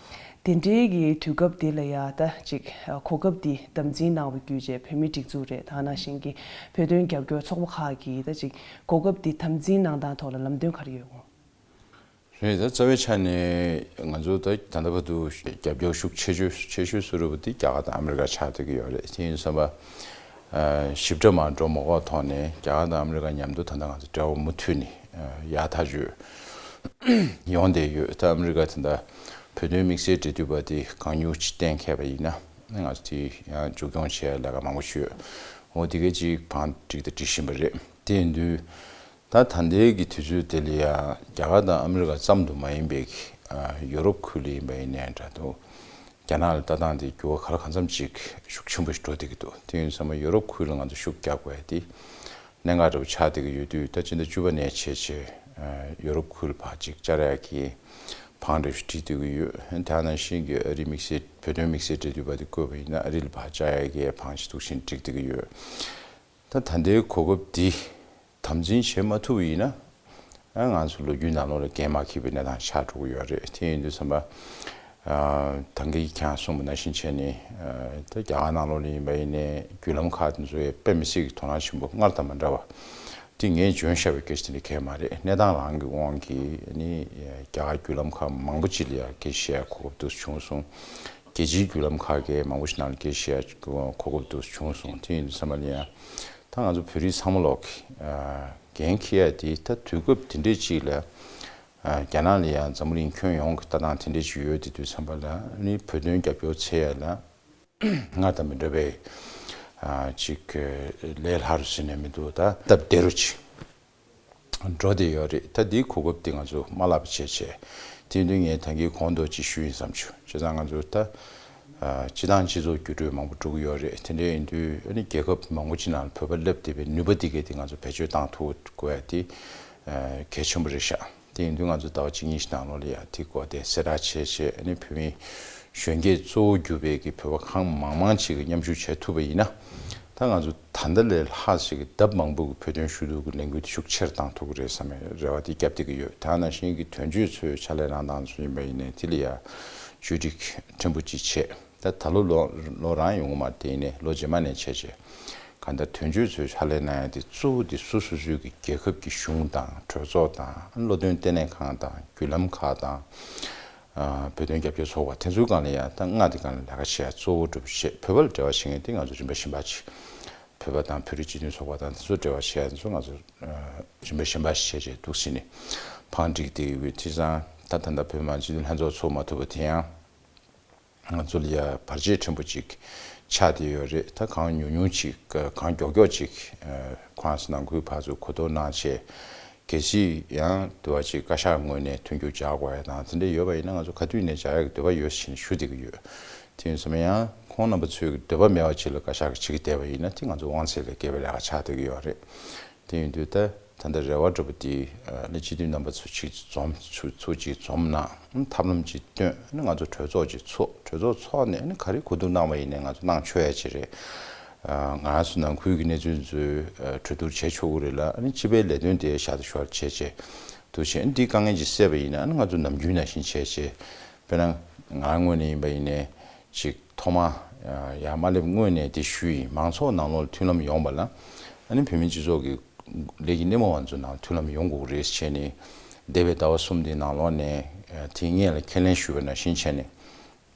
དེ་འདྲའི་གི་དུས་སྐབས་འདི་ལ་ཡ་ད་ཅིག་གོ་སྐབས་འདི་དམ་འཛིན་གནང་བ་བརྒྱུད་བྱས་བོད་མིའི་སྒྲིག་འཛུགས་རེད། ད་ནང་བཞིན་གྱི་བོད་དོན་རྒྱབ་སྐྱོར་ཚོགས་པ་ཁག་གིས་ད་ཅིག་གོ་སྐབས་འདི་དམ་འཛིན་གནང་སྟངས་ཐོག་ལ་ལམ་སྟོན་ག་རེ་ཡོད་ངོ་། རེད། ད་རྩ་བའི་ཆ་ནས་ང་ཚོ་ད་ད་ལྟ་བར་དུ་རྒྱབ་སྐྱོར་ཤུགས་ཆེ་ཤོས་ཆེ་ཤོས་བཟོ་འདྲ་པོ་དེ་རྒྱ་གར་དང་ཨ་མི་རི་ཀ་ཆགས་བསྡད་ཀྱི་ཡོད་རེད། དེ་ཡིན་ཙང་ཞིབ་ཕྲ་མར་འགྲོ་མ་དགོས་ཐོག་ནས་རྒྱ་གར་དང་ཨ་མི་རི་ཀ་མཉམ་དུ་ད་ལྟ་ང་ཚོ་འབྲེལ་བ་མུ་མཐུད་ནས་ཡག་ཐག་ཆོད་ཡོང་བསྡད་ཡོད། ད་ཨ་མི་རི་ཀ་ད་ལྟ་བོད་དོན་དམིགས་བསལ་འབྲེལ་མཐུད་པ་དེ་གང་མྱུར་ཅིག་གཏན་འཁེལ་བ་ཡིན་ན་ང་ཚོ་དེ་ཡང་མཇུག་སྐྱོང་བྱེད་ཡ་ལས་ཀ་མང་པོ་ཞིག་ཡོད། འོ་དེ་གས་ཅིག་བང་སྒྲིག་དང་སྒྲིག་བཞིན་པ་རེད། དེ་ཡིན་དུས། ད་ད་ལྟའི་གི་དུས་ཚོད་དེ་ལ་ཡ་རྒྱ་གར་དང་ཨ་མི་རི་ཀ་ཙམ་དུ་མ་ཡིན་པའི་གི་ཡོ་རོབ་ཁུལ་ལ་ཡིན་པ་ཡིན་ནའི་འདྲ་འདུག་རྒྱ་ནག་ལ་ལྟ་སྟངས་དེ་འགྱུར་བ་ག་ལ་གང་འཚམ་ཅིག་ཤུགས་ཆེན་པོ་ཞིག་འགྲོ་བསྡད་ཀྱི་འདུག་དེ་ཡིན་ཙང་ཡོ་རོབ་ཁུལ་ལ་ང་ཚོ་ཤུགས་རྒྱག་དགོས་ཡ་དེ་གནད་འགག་འདྲ་པོ་ཆགས་བསྡད་ཀྱི་ཡོད་དུས། ད་སྤྱི་ཟླ་བཅུ་པ་ནས་བྱས་བྱས་ཡོ་རོབ་ཁུལ་ལ་ཕར་ཅིག་བཅར་ཡ་གི་བང་འདྲ་པོ་ཞིག་སྒྲིག་བསྡད་ཀྱི་ཡོད། དེ་ནང་བཞིན་གྱི་ཨ་རི་དམིགས་བསལ་བོད་དོན་དམིགས་བསལ་འབྲེལ་མཐུད་པ་དེ་བསྐོས་པ་ཡིན་ན་ཨ་རི་ལ་ཕར་བཅར་ཡ་གི་བང་ཞིག་འདུག་བཞིན་སྒྲིག་བསྡད་ཀྱི་ཡོད། ད་ད་ལྟའི་གོ་སྐབས་འདི་དམ་འཛིན་བྱེད་མ་ཐུབ་པ་ཡིན་ན་ ཨ་ང་ཚོ་ལོ་རྒྱུས་ནང་ལོགས་ལ་འགན་མ་འཁྱེར་བའི་གནས་སྟངས་ཆགས་འགྲོ་གི་ཡོད་རེད། དེ་ཡིན་དུས་ཙམ་པ། ཨ་ད་གིན་ཁྱེད་རང་གསུངས་པ་ནང་བཞིན་བྱས་ནས། ཨ་ད་རྒྱ་གར་ནང་ལོགས་ལ་ཡིན་པ་ཡིན་ནའི་བརྒྱུད་ལམ་ཁག་དེ་ཚོ་ཡང་དཔེ་མི་སྲིད་ཀྱི་དོ་སྣང་ཆེན་པོ་སྔར་དང་མ་འདྲ་བ། དེ་ངས་འཇོན་ཤར་བའི་སྐད་ཆ་དེ་འདྲ་གང་ཡང་མ་རེད། གནས་སྟངས་རང་གི་དབང་གིས་ནི་རྒྱ་གར་བརྒྱུད་ལམ་ཁག་མང་པོ་ཅིག་ལ་ཡང་སྐད་ཆ་བཤད་གོ་སྐབས་དེ་ཚོ་བྱུང་སོང་། རྒྱལ་སྤྱིའི་བརྒྱུད་ལམ་ཁག་གི་མང་པོ་ཞིག་ནང་ལ་སྐད་ཆ་བཤད་གོ་སྐབས་དེ་ཚོ་བྱུང་སོང་། དེ་ཡིན་དུས་ཙམ་པ་ལ་ཡང་ད་ང་ཚོ་བོད་རིགས་ཚང་མ་ལོག་གིས་ཨ་འགན་འཁྱེར་ཡ་དེ་ད་དུས་སྐབས་དེ་འདྲས་ཅིག་ལ། ཨ་རྒྱ་ནག་ལ་ཡང་འཛམ་བུ་གླིང་ཁྱོན་ཡོངས་ཀྱི་ལྟ་སྟངས་དེ་འདྲས་ཅིག་ཡོད་དེ་དུས་ཙམ་པ་ལ་ནི་བོད་དོན་རྒྱབ་སྐྱོར་འཚོལ་ཡ་ལ་སྔར་དང་མི་འདྲ་བའི་ཨ་ཅིག་ལས་སླ་རུ་ཟེར་ནས་མི་འདུག་ད་སྟབས་བདེ་རུ་ཅིག་འགྲོ་བསྡད་ཡོད་རེད། ད་འདིའི་གོ་སྐབས་འདི་ང་ཚོ་མ་བརླག་པ་བྱས་བྱས། དེ་དུས་ངས་ད་གིན་གོང་དུ་ཅིག་ཞུས་ཡིན་བསམ་བྱུང་། བྱས་ཙང་ང་ཚོ་ད་ཨ་སྤྱི་བཏང་སྤྱི་ཚོགས་འགྱུར་འགྲོས་མང་པོ་འགྲོ་གི་ཡོད་རེད། དེ་འདྲ་ཡིན་དུས་ཨ་ནི་རྒྱལ་ཁབ་མང་པོ་ཅིག་ནང་ལ་བོད་པ་སླེབས་བསྡད་པའི་ནུས་པ་འདི་གས་དེ་ང་ཚོ་བེད་སྤྱོད་བཏང་ཐུབ་དགོས་ཡ་དེ་ཨ་གལ་ཆེན་པོ་རེད་ཤག་དེ་ཡིན་དུས་ང་ཚོ་ཟླ་བ་གཅིག་གཉིས་ཤིག་ནང་ལོགས་ལ་ཡ་དེ་སྐོར་དེ་གསལ་བསྒྲགས་བྱས་བྱས། ཨ་ནི་བོད་མི་གཞོན་སྐྱེས་གཙོ་བོ་གྱུར་པའི་གི་བོད་པ་གང་མང་མང་ཅིག་གིས་མཉམ་ཞུགས་བྱེད་ཐུབ་པ་ཡིན་ན། ད་ང་ཚོ་ད་ལྟ་ལས་ལྷག་ཅིག་གི་ལྡབ་མང་པོ་གི་བོད་དོན་ཞུ་གཏུག་གི་ལས་འགུལ་དེ་ཤུགས་ཆེར་བཏང་ཐུབ་ཀྱི་རེད་བསམ་པའི་རེ་བ་དེ་བརྒྱབ་བསྡད་ཀྱི་ཡོད། ད་ནང་བཞིན་གྱི་དོན་གཅོད་ཚོའི་ཕྱག་ལས་གནང་སྟངས་ཚོ་ཡིན་པ་ཡིན་ནའི་དེ་ལ་ཡ་བཅོས་སྒྲིག་ཕྲན་བུ་ཅིག་བྱས། ད་ད་ལོ་ལོ་ལོ་རང་ཡོང་གི་མ་རེད། དེ་ཡིན་ནའི་ལོ་རྗེས་མ་ནས་བྱས་བྱས། གང་ལྟར་དོན་གཅོད་ཚོའི་ཕྱག་ལས་གནང་ཡ་དེ་གཙོ་བོ་དེ་སོ་སོ་སོའི་གི་རྒྱལ་ཁབ་ཀྱི་གཞུང་དང་གྲོས་ཚོགས་དང་། བློ་འདོན་ལྟེ་གནས་ཁང་དང་། བརྒྱུད་ལམ་ཁག་དང་། ཨ་བོད་དོན་རྒྱབ་སྐྱོར་ཚོགས་པ་དེ་ཚོའི་སྒང་ལ་ཡ་ད་མངའ་སྡེ་སྒང་ལ་ལས་ཀ་བྱེད་ཡ་གཙོ་བོ་སྒྲུབ་བྱེད། བོད་པ་ལ་འབྲེལ་བ་བྱེད་མཁན་དེ་ང་ཚོ་རིམ་པ་གཞན་པ་ཅིག་བོད་པ་དང་བོད་རིགས་སྤྱི་མཐུན་ཚོགས་པ་དང་དེ་ཚོ་འབྲེལ་བ་བྱེད་ཡ་དེ་ཚོ་ང་ཚོ་ཨ་རིམ་པ་གཞན་པ་ཞིག་བྱས་བྱས་འདུག་ཟེར་ནས་བང་བསྒྲིགས་བསྡད་ཡོད། བྱས་ཙང་ད་ད་ལྟ་བོད་མི་མང་སྤྱི་འཐུས་ལྷན་ཚོགས་ཚོགས་མ་ཐུབ་པ་དེ་ཡང་ང་ཚོ་ལ་ཡ་བར་ཆད་ཕྲན་བུ་ཅིག་ཆགས་བསྡད་ཡོད་རེད། ད་གང་ཉུང་ཉུང་ཅིག་གང་མགྱོགས་མགྱོགས་ཅིག་ཁོ་རང་ཚོ་ནང་ཁུལ་ཕར་ཚུར་གོ་བསྡུར་གནང་བྱས། གལ་སྲིད་ཡང་དུ་བ་ཅིག་བཀའ་ཤག་ངོས་ནས་མཐུན་འགྱུར་སྦྱར་དགོས་ཡ་དང་དེ་འདྲ་ཡོད་པ་ཡིན་ན་ང་ཚོ་ག་དུས་ནས་སྦྱར་ཡག་གི་འདོད་པ་ཡོད་ཟེར་ནས་ཞུ་བསྡད་ཀྱི་ཡོད། དེ་ཡིན་ཙང་ཡང་ཁོང་རྣམ་པ་ཚོའི་འདོད་པ་མེད་པ་ཅིག་ལ་བཀའ་ཤག་གིས་བྱེད་ཀྱི་བསྡད་པ་ཡིན་ན་དེ་ང་ཚོ་དབང་ཚད་ལས་བརྒལ་བའི་ལས་ཀ་ཆགས་བསྡད་ཀྱི་ཡོད་རེད། དེ་ཡིན་དུས་ད་ད་ལྟ་རེ་བ་འདྲ་པོ་དེ་ཨ་ནི་སྤྱི་འཐུས་རྣམ་པ་ཚོ་ཅིག་འཛོམས་ཚུ་ཚུ་ཅིག་འཛོམས་ན་ཨ་ནི་ཐབས་ལམ་ཅིག་བཏོན། ཨ་ནི་ང་ཚོ་གྲོས་ཚོགས་ཅིག་ཚོགས། གྲོས་ཚོགས་ཚོགས་ནས་ཨ་ནི་ག་རེ་གོ་བསྡུར་གནང་བ་ཡིན་ནའི་ང་ཚོ་གནང་ཆོག་ཡ་ཅིག་རེད། ཨ་ང་རང་ཚོ་ནང་ཁུལ་གྱི་གནས་ཚུལ་ཚོའི་ཨ་གྲོས་བསྡུར་བྱེད་ཆོག་གི་རེད་ལ། ཨ་ནི་སྤྱི་པའི་ལས་དོན་དེ་ཞར་དང་ཞོར་བྱས་བྱས་འདུག་བྱས། ཨ་ནི་འདི་དཀའ་ངལ་ཅིག་སེལ་བ་ཡིན་ན་ཨ་ནི་ང་ཚོ་ནམ་རྒྱུན་ནང་བཞིན་བྱས་བྱས། དཔེར་ན་ང་རང་ངོས་ནས་ཡིན་པ་ཡིན་ནའི་ཅིག་ཐོག་མ་ཡར་མ་སླེབས་སྔོན་ནས་དེ་ཞུས་ཡིན། མང་ཚོགས་ནང་ལོགས་ལ་མཐུན་ལམ་ཡོང་བ་ལ་ཨ་ནི་བོད་མིའི་སྤྱི་ཚོགས་ཀྱི་ལས་ཀྱི་སྣེ་མོ་བ་ཚོ་ནང་མཐུན་ལམ་ཡོང་དགོས་རེད་བྱས་ནས། འདས་པའི་ཟླ་བ་གསུམ་དེའི་ནང་ལོགས་ནས་ཨ་དེ་སྔོན་ལ་ཁས་ལེན་ཞུས་པ་ནང་བཞིན་བྱས་ནས།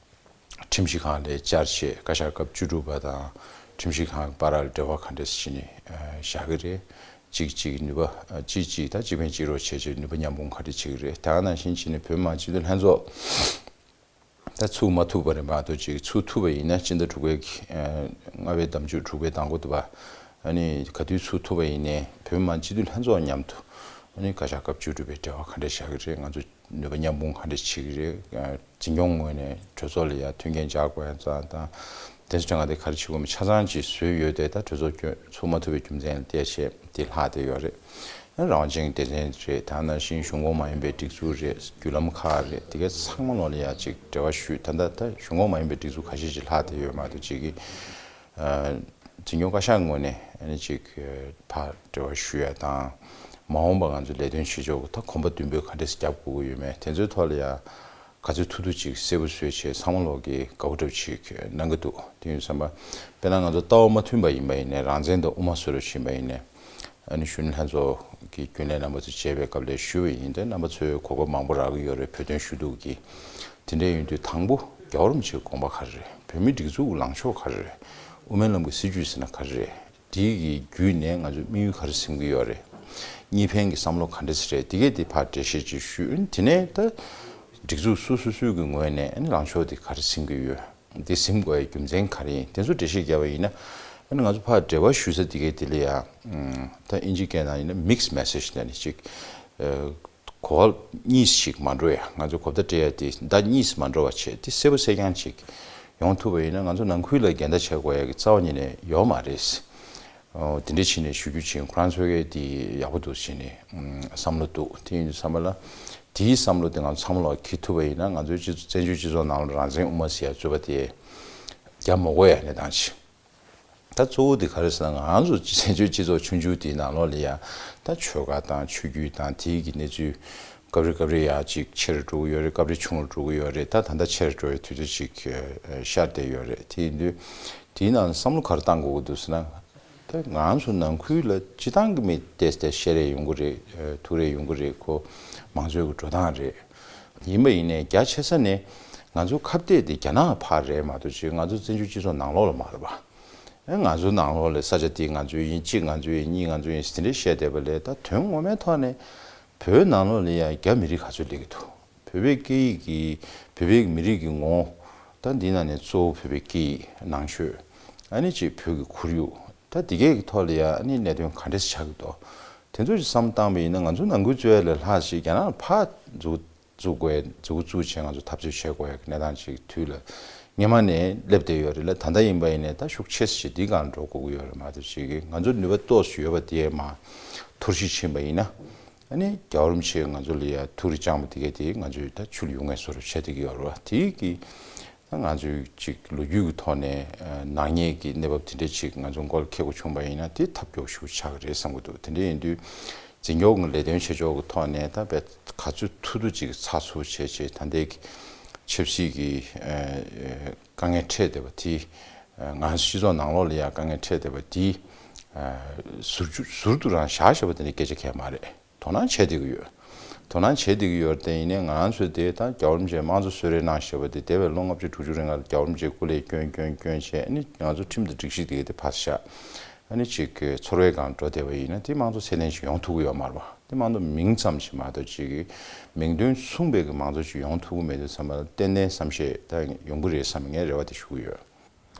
ཁྲིམས་ཞིབ་ཁང་ལ་བཅར་བྱས་བཀའ་ཤག་སྐབས་བཅུ་དྲུག་པ་དང་ཁྲིམས་ཞིབ་ཁང་བར་ལ་འབྲེལ་བ་ག་འདྲས་བྱས་ནས་ཨ་བཞག་གི་རེད། གཅིག་གཅིག་ནུས་པ་ཨ་གཅིག་གཅིག་དང་གཅིག་ཕན་གཅིག་རོགས་བྱས་བྱས་ནུས་པ་མཉམ་སྤུངས་ག་འདྲས་བྱེད་ཀྱི་རེད། དེ་ནང་བཞིན་བྱས་ནས་བོད་མི་མང་སྤྱི་འཐུས་ལྷན་ཚོགས་ད་ཚུགས་མ་ཐུབ་པ་རེད་མ་གཏོགས་ཅིག་ཚུགས་ཐུབ་པ་ཡིན་ན་སྤྱི་ཟླ་དྲུག་པའི་ཨ་ལྔ་པའི་ཟླ་མཇུག་དྲུག་པའི་ཟླ་འགོ་དུ་བ་ཨ་ནི་ག་དུས་ཚུགས་ཐུབ་པ་ཡིན་ནའི་བོད་མི་མང་སྤྱི་འཐུས་ལྷན་ཚོགས་མཉམ་དུ་ཨ་ནི་བཀའ་ཤག་སྐབས་བཅུ་དྲུག་པའི་འབྲེལ་བ་ག་འདྲས་བཞག་གི་རེད། ང་ཚོ་ནུས་པ་མཉམ་སྤུངས་ག་འདྲས་བྱེད་ཀྱི་རེད། ཨ་འཛིན་སྐྱོང་ངོས་ནས་གྲོས་ཚོགས་ལ་ཡ་མཐུན་རྐྱེན་སྦྱར་དགོས་ཡ་ཙང་དང་དེ་ཚོ་གྲངས་ཀ་དེ་ག་རེ་བྱེད་དགོས་མིན་ཆ་ཚང་ཅིག་བཟོས་ཡོད་དེ། ད་གྲོས་ཚོགས་སྐྱོད་ཚུགས་མ་ཐུབ་པའི་རྒྱུ་མཚན་ལ་བལྟས་བྱས་དེ་ལྷག་བསྡད་ཡོད་རེད། ཡང་རང་དབང་ཅན་གྱི་སྡེ་ཚན་རེད། ད་ནང་བཞིན་གཞུང་ཁོངས་མ་ཡིན་པའི་སྒྲིག་འཛུགས་རེད། བརྒྱུད་ལམ་ཁག་རེད། དེ་གའི་ཚང་མ་ལོགས་ལ་ཡ་ཅིག་འབྲེལ་བ་ཞུས། ད་ལྟ་ད་གཞུང་ཁོངས་མ་ཡིན་པའི་སྒྲིག་འཛུགས་ཁ་ཤས་ཅིག་ལྷག་བསྡད་ཡོད་མ་གཏོགས་ཅིག་གི་ཨ་འཛིན་སྐྱོང་བཀའ་ཤག་ངོས་ནས་ཨ་ནི་ཅིག་ཕར་འབྲེལ་བ་ཞུ་ཡ་དང་། མ་འོངས་པ་ང་ཚོ་ལས་དོན་བྱེད་ཕྱོགས་ཀྱི་ད་གོམ་པ་མདུན་སྤོས་ག་འདྲས་རྒྱབ་དགོས་ཀྱི་ཡོད་མེད་དེ་ཚོའི་ཐོག་ལ་ཡ་ག་ཚོད་ཐུབ་ཐུབ་ཅིག་གསལ་པོ་བཟོས་བྱས་ཚང་མ་ལོག་གིས་དགའ་པོ་འདྲ་པོ་ཅིག་གནང་གི་འདུག་དེ་ཡིན་དུས་ཙམ་པ་དཔེར་ན་ང་ཚོ་ལྟ་བ་མ་མཐུན་པ་ཡིན་པ་ཡིན་ནའི་རང་བཙན་དང་དབུ་མ་སྲོལ་རུ་ཕྱིན་པ་ཡིན་ནའི། ཨ་ནི་གཞོན་ནུ་ལྷན་ཚོགས་ཀྱི་རྒྱུན་ལས་རྣམ་པ་ཚོ་མཇལ་བའི་སྐབས་ལ་ཞུས་པ་ཡིན་ཏེ། རྣམ་པ་ཚོས་གོ་སྐབས་མང་པོ་རག་གི་ཡོད་རེད་བོད་དོན་ཞུ་གཏུག་གི། དེ་འདྲ་ཡིན་དུས་དང་པོ་རྒྱལ་བ་རིན་པོ་ཆེའི་དགོངས་པ་ག་རེ་རེད། བོད་མིའི་སྒྲིག་འཛུགས་ཀྱི་ལངས་ཕྱོགས་ག་རེ་རེད། དབུ་མའི་ལམ་གྱི་སྲིད་བྱུས་ཟེར་ན་ག་རེ་རེད། དེ་གི་བརྒྱུད་ནས་ང་ཚོས་དམིགས་ཡུལ་ག་རེ་འཛིན་གྱི་ཡོད་རེད། གཉིས་ཕན་གྱི་བསམ་བློ་ག་འདྲ་ཞིག་རེད། དེ་གས་དེ་ཕར་འགྲེལ་བཤད་ཅིག་ཞུས། དེ་ནས་ད་སྒྲིག་འཛུགས་སོ་སོ་སོའི་གི་ངོས་ནས་ལངས་ཕྱོགས་དེ་ག་རེ་འཛིན་གྱི་ཡོད། དེ་འཛིན་དགོས་ཡའི་རྒྱུ་མཚན་ག་རེ་ཡིན། དེ་ཚོ་འགྲེལ་བཤད་བརྒྱབ་པ་ཡིན་ན། ཨ་ནི་ང་ཚོ་ཕར་འབྲེལ་བ་ཞུ་ས་དེ་གས་དེ་ལ་ཡ། ད་ཨིན་ཇིའི་སྐད་ནང་ཡིན་ན་mixed message ལབ་ནས་ཅིག་གོ་བ་གཉིས་ཤིག་མ་འགྲོ་ཡ། ང་ཚོ་གོ་བརྡ་སྤྲད་ཡ་དེ་ཟླ་གཉིས་མ་འགྲོ་བ་བྱས་དེ་གསལ་པོ་གསལ་རྐྱང་ཅིག་ཡོང་ཐུབ་པ་ཡིན་ན། ང་ཚོ་ནང་ཁུལ་ལ་འགལ་ཟླ་བྱེད་དགོས་ཡ་གི་རྩ་བ་ཉིད་ནས་ཡོད་མ་རེད། ཨོ་དེ་འདྲ་བྱས་ནས་ཞུ་རྒྱུ་བྱས། ཁོ་རང་ཚོའི་གི་དེ་ཡག་པོ་འདུག་བྱས་ནས་བསམ་བློ་འདུག་དེ་ཡིན་དུས་ཙམ་པ་ལ་དེའི་བསམ་བློ་དེ་ང་ཚོ་ཚང་མ་ལ་འཁྱེར་ཐུབ་པ་ཡིན་ན། ང་ཚོའི་སྤྱི་ཚོགས་བཙན་བྱོལ་སྤྱི་ཚོགས་ནང་ལ་རང་བཙན་དབུ་མ་ཟེར་ཡ་རྩོད་པ་དེ་རྒྱབ་མ་དགོས་ཡ་གནས་སྟངས་ཅིག་ད་གཙོ་བོ་དེ་ག་རེ་ཟེར་ན། ང་རང་ཚོ་བཙན་བྱོལ་སྤྱི་ཚོགས་ཆུང་ཆུང་དེའི་ནང་ལོགས་ལ་ཡ། ད་ཆོལ་ཁ་དང་ཆོས་བརྒྱུད་དང་དེའི་གི་གནས་ཚུལ་སྐབས་རེ་སྐབས་རེ་ཡ་ཅིག་ཆེ་རུ་འགྲོ་གི་ཡོད་རེད། སྐབས་རེ་ཆུང་རུ་འགྲོ་གི་ཡོད་རེད། ད་ད་ལྟ་ཆེ་རུ་འགྲོ་བའི་དུས་ཚོད་ཅིག་ཤར་བསྡད་ཡོད་རེད། དེ་ཡིན་དུས་དེའི་ནང་བསམ་བློ་ག་རེ་བཏང་དགོས་ཀྱི་འདུག་ཟེར་ན། ད་ང་རང་ཚོ་ནང་ཁུལ་ལ་སྤྱི་བཏང་གི་མི་ཏོག་ཙམ་བཤད་རེས་ཡོང་གི་རེད། ཐུག་རེས་ཡོང་གི་རེད། ཁོ་མང་གཙོའི་གི་འགྲོ་སྟངས་རེད། ཡིན་པ་ཡིན་ནའི་རྒྱ་ཆེ་ས་ནས་ང་ཚོ་ཁ་གཏད་དེ་རྒྱ་ནག་ཕར་རེད་མ་གཏོགས་ཅིག་ང་ཚོ་བཙན་བྱོལ་སྤྱི་ཚོགས་ནང་ལོགས་ལ་མ་རེད་པ། ཨེ་ང་ཚོ་ནང་ལོགས་ལ་ས་ཆ་དེ་ང་ཚོའི་ཡིན། གཅིག་ང་ཚོའི་ཡིན། གཉིས་ང་ཚོའི་ཡིན་ཟེར་དེ་འདྲས་བཤད་བསྡད་པ་ལས། ད་དོན་ངོ་མའི་ཐོག་ནས་བོད་ནང་ལོགས་ལ་ཡ་རྒྱ་མི་རིགས་ག་ཚོད་སླེབས་ཀྱི་འདུག་བོད་པའི་སྐད་ཡིག་གི་བོད་པའི་མི་རིགས་ཀྱི་ངོ་བོ། ད་འདི་ནང་ནས་གཙོ་བོ་བོད་པའི་སྐད་ཡིག་ནང་ཆོས། ཨ་ནི་ཅིག་བོད་ཀྱི་ཁོར་ཡུག་ད་འདི་གའི་གི་ཐོག་ལ་ཡ་ཨ་ནི་གནད་དོན་ག་འདྲས་ཆགས་ཀྱི་འདུག་དེ་ཚོ་ཅིག་བསམ་བཏང་བ་ཡིན་ན། ང་ཚོ་ནང་ཁུལ་རྩོད་ཡ་ལས་ལྷག་ཅིག་རྒྱ་ནག་ཕར་འཛུགས་འཛུགས་དགོས། མཛུབ་གུ་བཙུགས་བྱས་ང་ཚོ་འཐབ་རྩོད་བྱེད་དགོས་ཡ་གི་གནས་སྟངས་ཅིག་དུས་ལ་སྔོན་མ་ནས་སླེབས་བསྡད་ཡོད་རེད་ལ། ད་ལྟ་ཡིན་པ་ཡིན་ནའི་ད་ཤུགས་ཆེ་ས་ཅིག་འདི་སྒང་འགྲོ་དགོས་ཀྱི་ཡོད་རེད་མ་གཏོགས་ཅིག་གི་ང་ཚོ་ནུས་པ་ཏོག་ཙམ་ཡོད་པ་དེ་མར་འཐོར་ཞིག་ཕྱིན་པ་ཡིན་ན། ཨ་ནི་རྒྱལ་བ་རིན་པོ་ཆེས་ང་ཚོ་ལ་ཡ་ཐུགས་རེ་བཅངས་པ་དེ་གའི་དེ་ང་ཚོས་ད་ཆུ་ལ་ཡུར་ངེས་བཟོ་འདྲ་བྱེད་བསྡད་ཀྱི་ཡོད་རེད་བ། དེ་གི་ད་ང་ཚོས་ཅིག་ལོ་རྒྱུས་ཀྱི་ཐོག་ནས་ཨ་ནག་ཉེས་ཀྱི་གནས་བབ་དེ་འདྲ་ཅིག་ང་ཚོ་མགོ་ལ་འཁྱེར་དགོས་བྱུང་པ་ཡིན་ན། དེ་ཐབས་སྐྱོ་ཤོས་ཆགས་ཀྱི་རེད་བསམ་གྱི་འདུག་དེ་འདྲ་ཡིན་དུས་འཛིན་སྐྱོང་གི་ལས་དོན་བྱེད་ཕྱོགས་ཀྱི་ཐོག་ནས་ད་དཔེ་ག་ཚོད་ཐུབ་ཐུབ་ཅིག་ཚགས་ཚུད་བྱས་བྱས། ད་ལྟའི་གི་ཆབ་སྲིད་ཀྱི་ཨ་དཀའ་ངལ་འཕྲད་བསྡད་པ་དེ། ང་ཚོ་སྤྱི་ཚོགས་ནང་ལོགས་ལ་ཡ་དཀའ་ངལ་འཕྲད་བསྡད་པ་དེ་ཟུར་ཟུར་དུ་རང་བཞག་བཞག་པ་དེ་ནི་སྐད་ཆ་གང་ཡང་མ་རེད། དོ་སྣང་བྱེད་བསྡད་ཀྱི་ཡོད། དོ་སྣང་བྱེད་བསྡད་ཀྱི་ཡོད་རེད་དེ། ཡིན་ནའི་ང་རང་ཚོས་དེ་ད་རྒྱལ་བ་རིན་པོ་ཆེས་དམངས་གཙོ་གསོལ་རས་གནང་བཞག་པ་དེ། འདས་པའི་ལོ་ལྔ་བཅུ་དྲུག་ཅུ་རིང་ལ་རྒྱལ་བ་རིན་པོ་ཆེས་སྐུ་ལས་བསྐྱོན་བསྐྱོན་བསྐྱོན་བྱས། ཨ་ནི་ང་ཚོ་ཁྲིམས་དང་སྒྲིག་གཞི་དེ་གའི་དེ་ཕར་བཞག་ཨ་ནི་ཅིག་གི་ཚོར་བའི་སྒང་འགྲོ་བསྡད་པ་ཡིན་ན། དེ་དམངས་གཙོ་ཚད་ལྡན་ཞིག་ཡོང་ཐུབ་ཀྱི་ཡོད་མ་རེད་པ། དེ་དམངས་གཙོ་མིང་ཙམ་ཞིག་མ་གཏོགས་ཅིག་གི་མིང་དོན་མཚུངས་པའི་གི་དམངས་གཙོ་ཞིག་ཡོང་ཐུབ་ཀྱི་མེད་དུས་ཙམ་པ་ལ། ཏན་ཏན་བསམ་ཤེས་ད་ཡོང་གི་རེད་བསམ། ངས་རེ་བ་དེ་ཞུ་གི་ཡོད།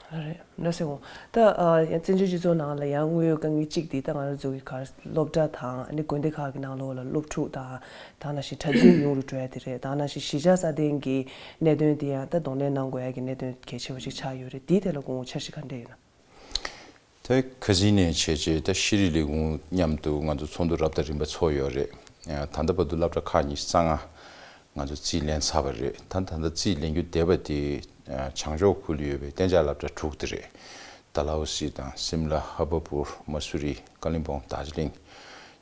ལགས་རེད། ལགས་སེ་འོ། ད་ཨ་བཙན་བྱོལ་སྤྱི་ཚོགས་ནང་ལ་ཡང་དངོས་ཡོད་དཀའ་ངལ་གཅིག་དེ། ད་ང་རང་ཚོ་གི་གར་སློབ་གྲྭ་དང་ཨ་ནི་དགོན་སྡེ་ཁག་གི་ནང་ལོགས་ལ་སློབ་ཕྲུག་དང་། ད་ནང་བཞིན་གྲྭ་བཙུན་ཉུང་རུ་འགྲོ་ཡ་དེ་རེད། ད་ནང་བཞིན་གཞིས་ཆགས་སྲ་བརྟན་གྱི་གནད་དོན་དེ་ཡང་ད་གདོང་ལེན་གནང་དགོས་ཡ་གི་གནད་དོན་གལ་ཆེ་བ་ཞིག་ཆགས་ཡོད་རེད། དེའི་ཐད་ལ་དགོངས་པ་འཆར་གཞི་ག་འདྲ་ཡོད་ན། ད་ཁ་སང་ནས་བྱས་རྗེས་ད་ཤེས་རིག་ལས་ཁུངས་མཉམ་དུ་ང་ཚོ་ཚོགས་འདུ་རབ་དང་རིམ་པ་ཚོགས་ཡོད་རེད། ད་ལྟ་བར་དུ་སློབ་གྲྭ་ཁག་ཉི་ཤུ་རྩ་ལྔ་ང་ཚོ་རྩིས་ལེན་ཚར་བ་རེད། ད་ད་ལྟ་རྩིས་ལེན་རྒྱུ་བསྡད་པ་དེ་བྱང་ཕྱོགས་ཁུལ་ལ་ཡོད་པའི་གཏན་འཇགས་སློབ་གྲྭ་དྲུག་དེ་རེད། ཌལ་ཧོ་སི་དང་སིམ་ལ། ཧ་བ་པུར། མ་སུ་རི། ཀ་ལིམ་པོང་། དར་ཇི་ལིང་།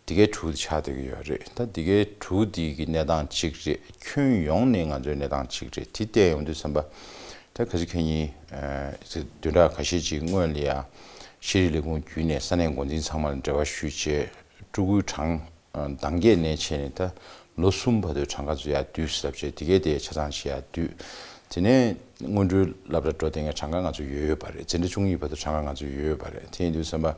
འདི་གའི་དྲུག་དེ་ཆགས་བསྡད་ཀྱི་ཡོད་རེད། ད་འདི་གའི་དྲུག་འདི་གི་གནས་སྟངས་གཅིག་རེད། ཁྱོན་ཡོངས་ནས་ང་ཚོའི་གནས་སྟངས་གཅིག་རེད། དེ་བལྟས་ཡོང་དུས་ཙམ་པ། ད་ཁ་ཅིག་ཁ་ཉིན་ཨ་བདུན་ཕྲག་ཁ་ཤས་ཅིག་སྔོན་ལ་ཡ་ཤེས་རིག་ལས་ཁུངས་བརྒྱུད་ནས་ས་གནས་འགོ་འཛིན་ཚང་མ་ལ་འབྲེལ་བ་ཞུས་བྱས། ཕྲུ་གུའི་གྲངས་ཨ་འདང་གད་ནས་བྱས་ནས་ད་ལོ་གསུམ་བར་དུ་གྲངས་ཀ་ཚོ་ཡར་བསྡུས་ཟེར་བྱས། དེ་གའི་དེ་ཆ་ཚང་ཞིག་ཡར་བསྡུས། དེ་ནས་སྔོན་འགྲོའི་སློབ་གྲྭ་འགྲོ་བསྡད་མཁན་གྲངས་ཀ་ང་ཚོ་ཡོད་ཡོད་པ་རེད། འཛིན་གྲྭ་བཅུ་གཉིས་བར་དུ་གྲངས་ཀ་ང་ཚོ་ཡོད་ཡོད་པ་རེད། དེ་ཡིན་དུས་ཙམ་པ།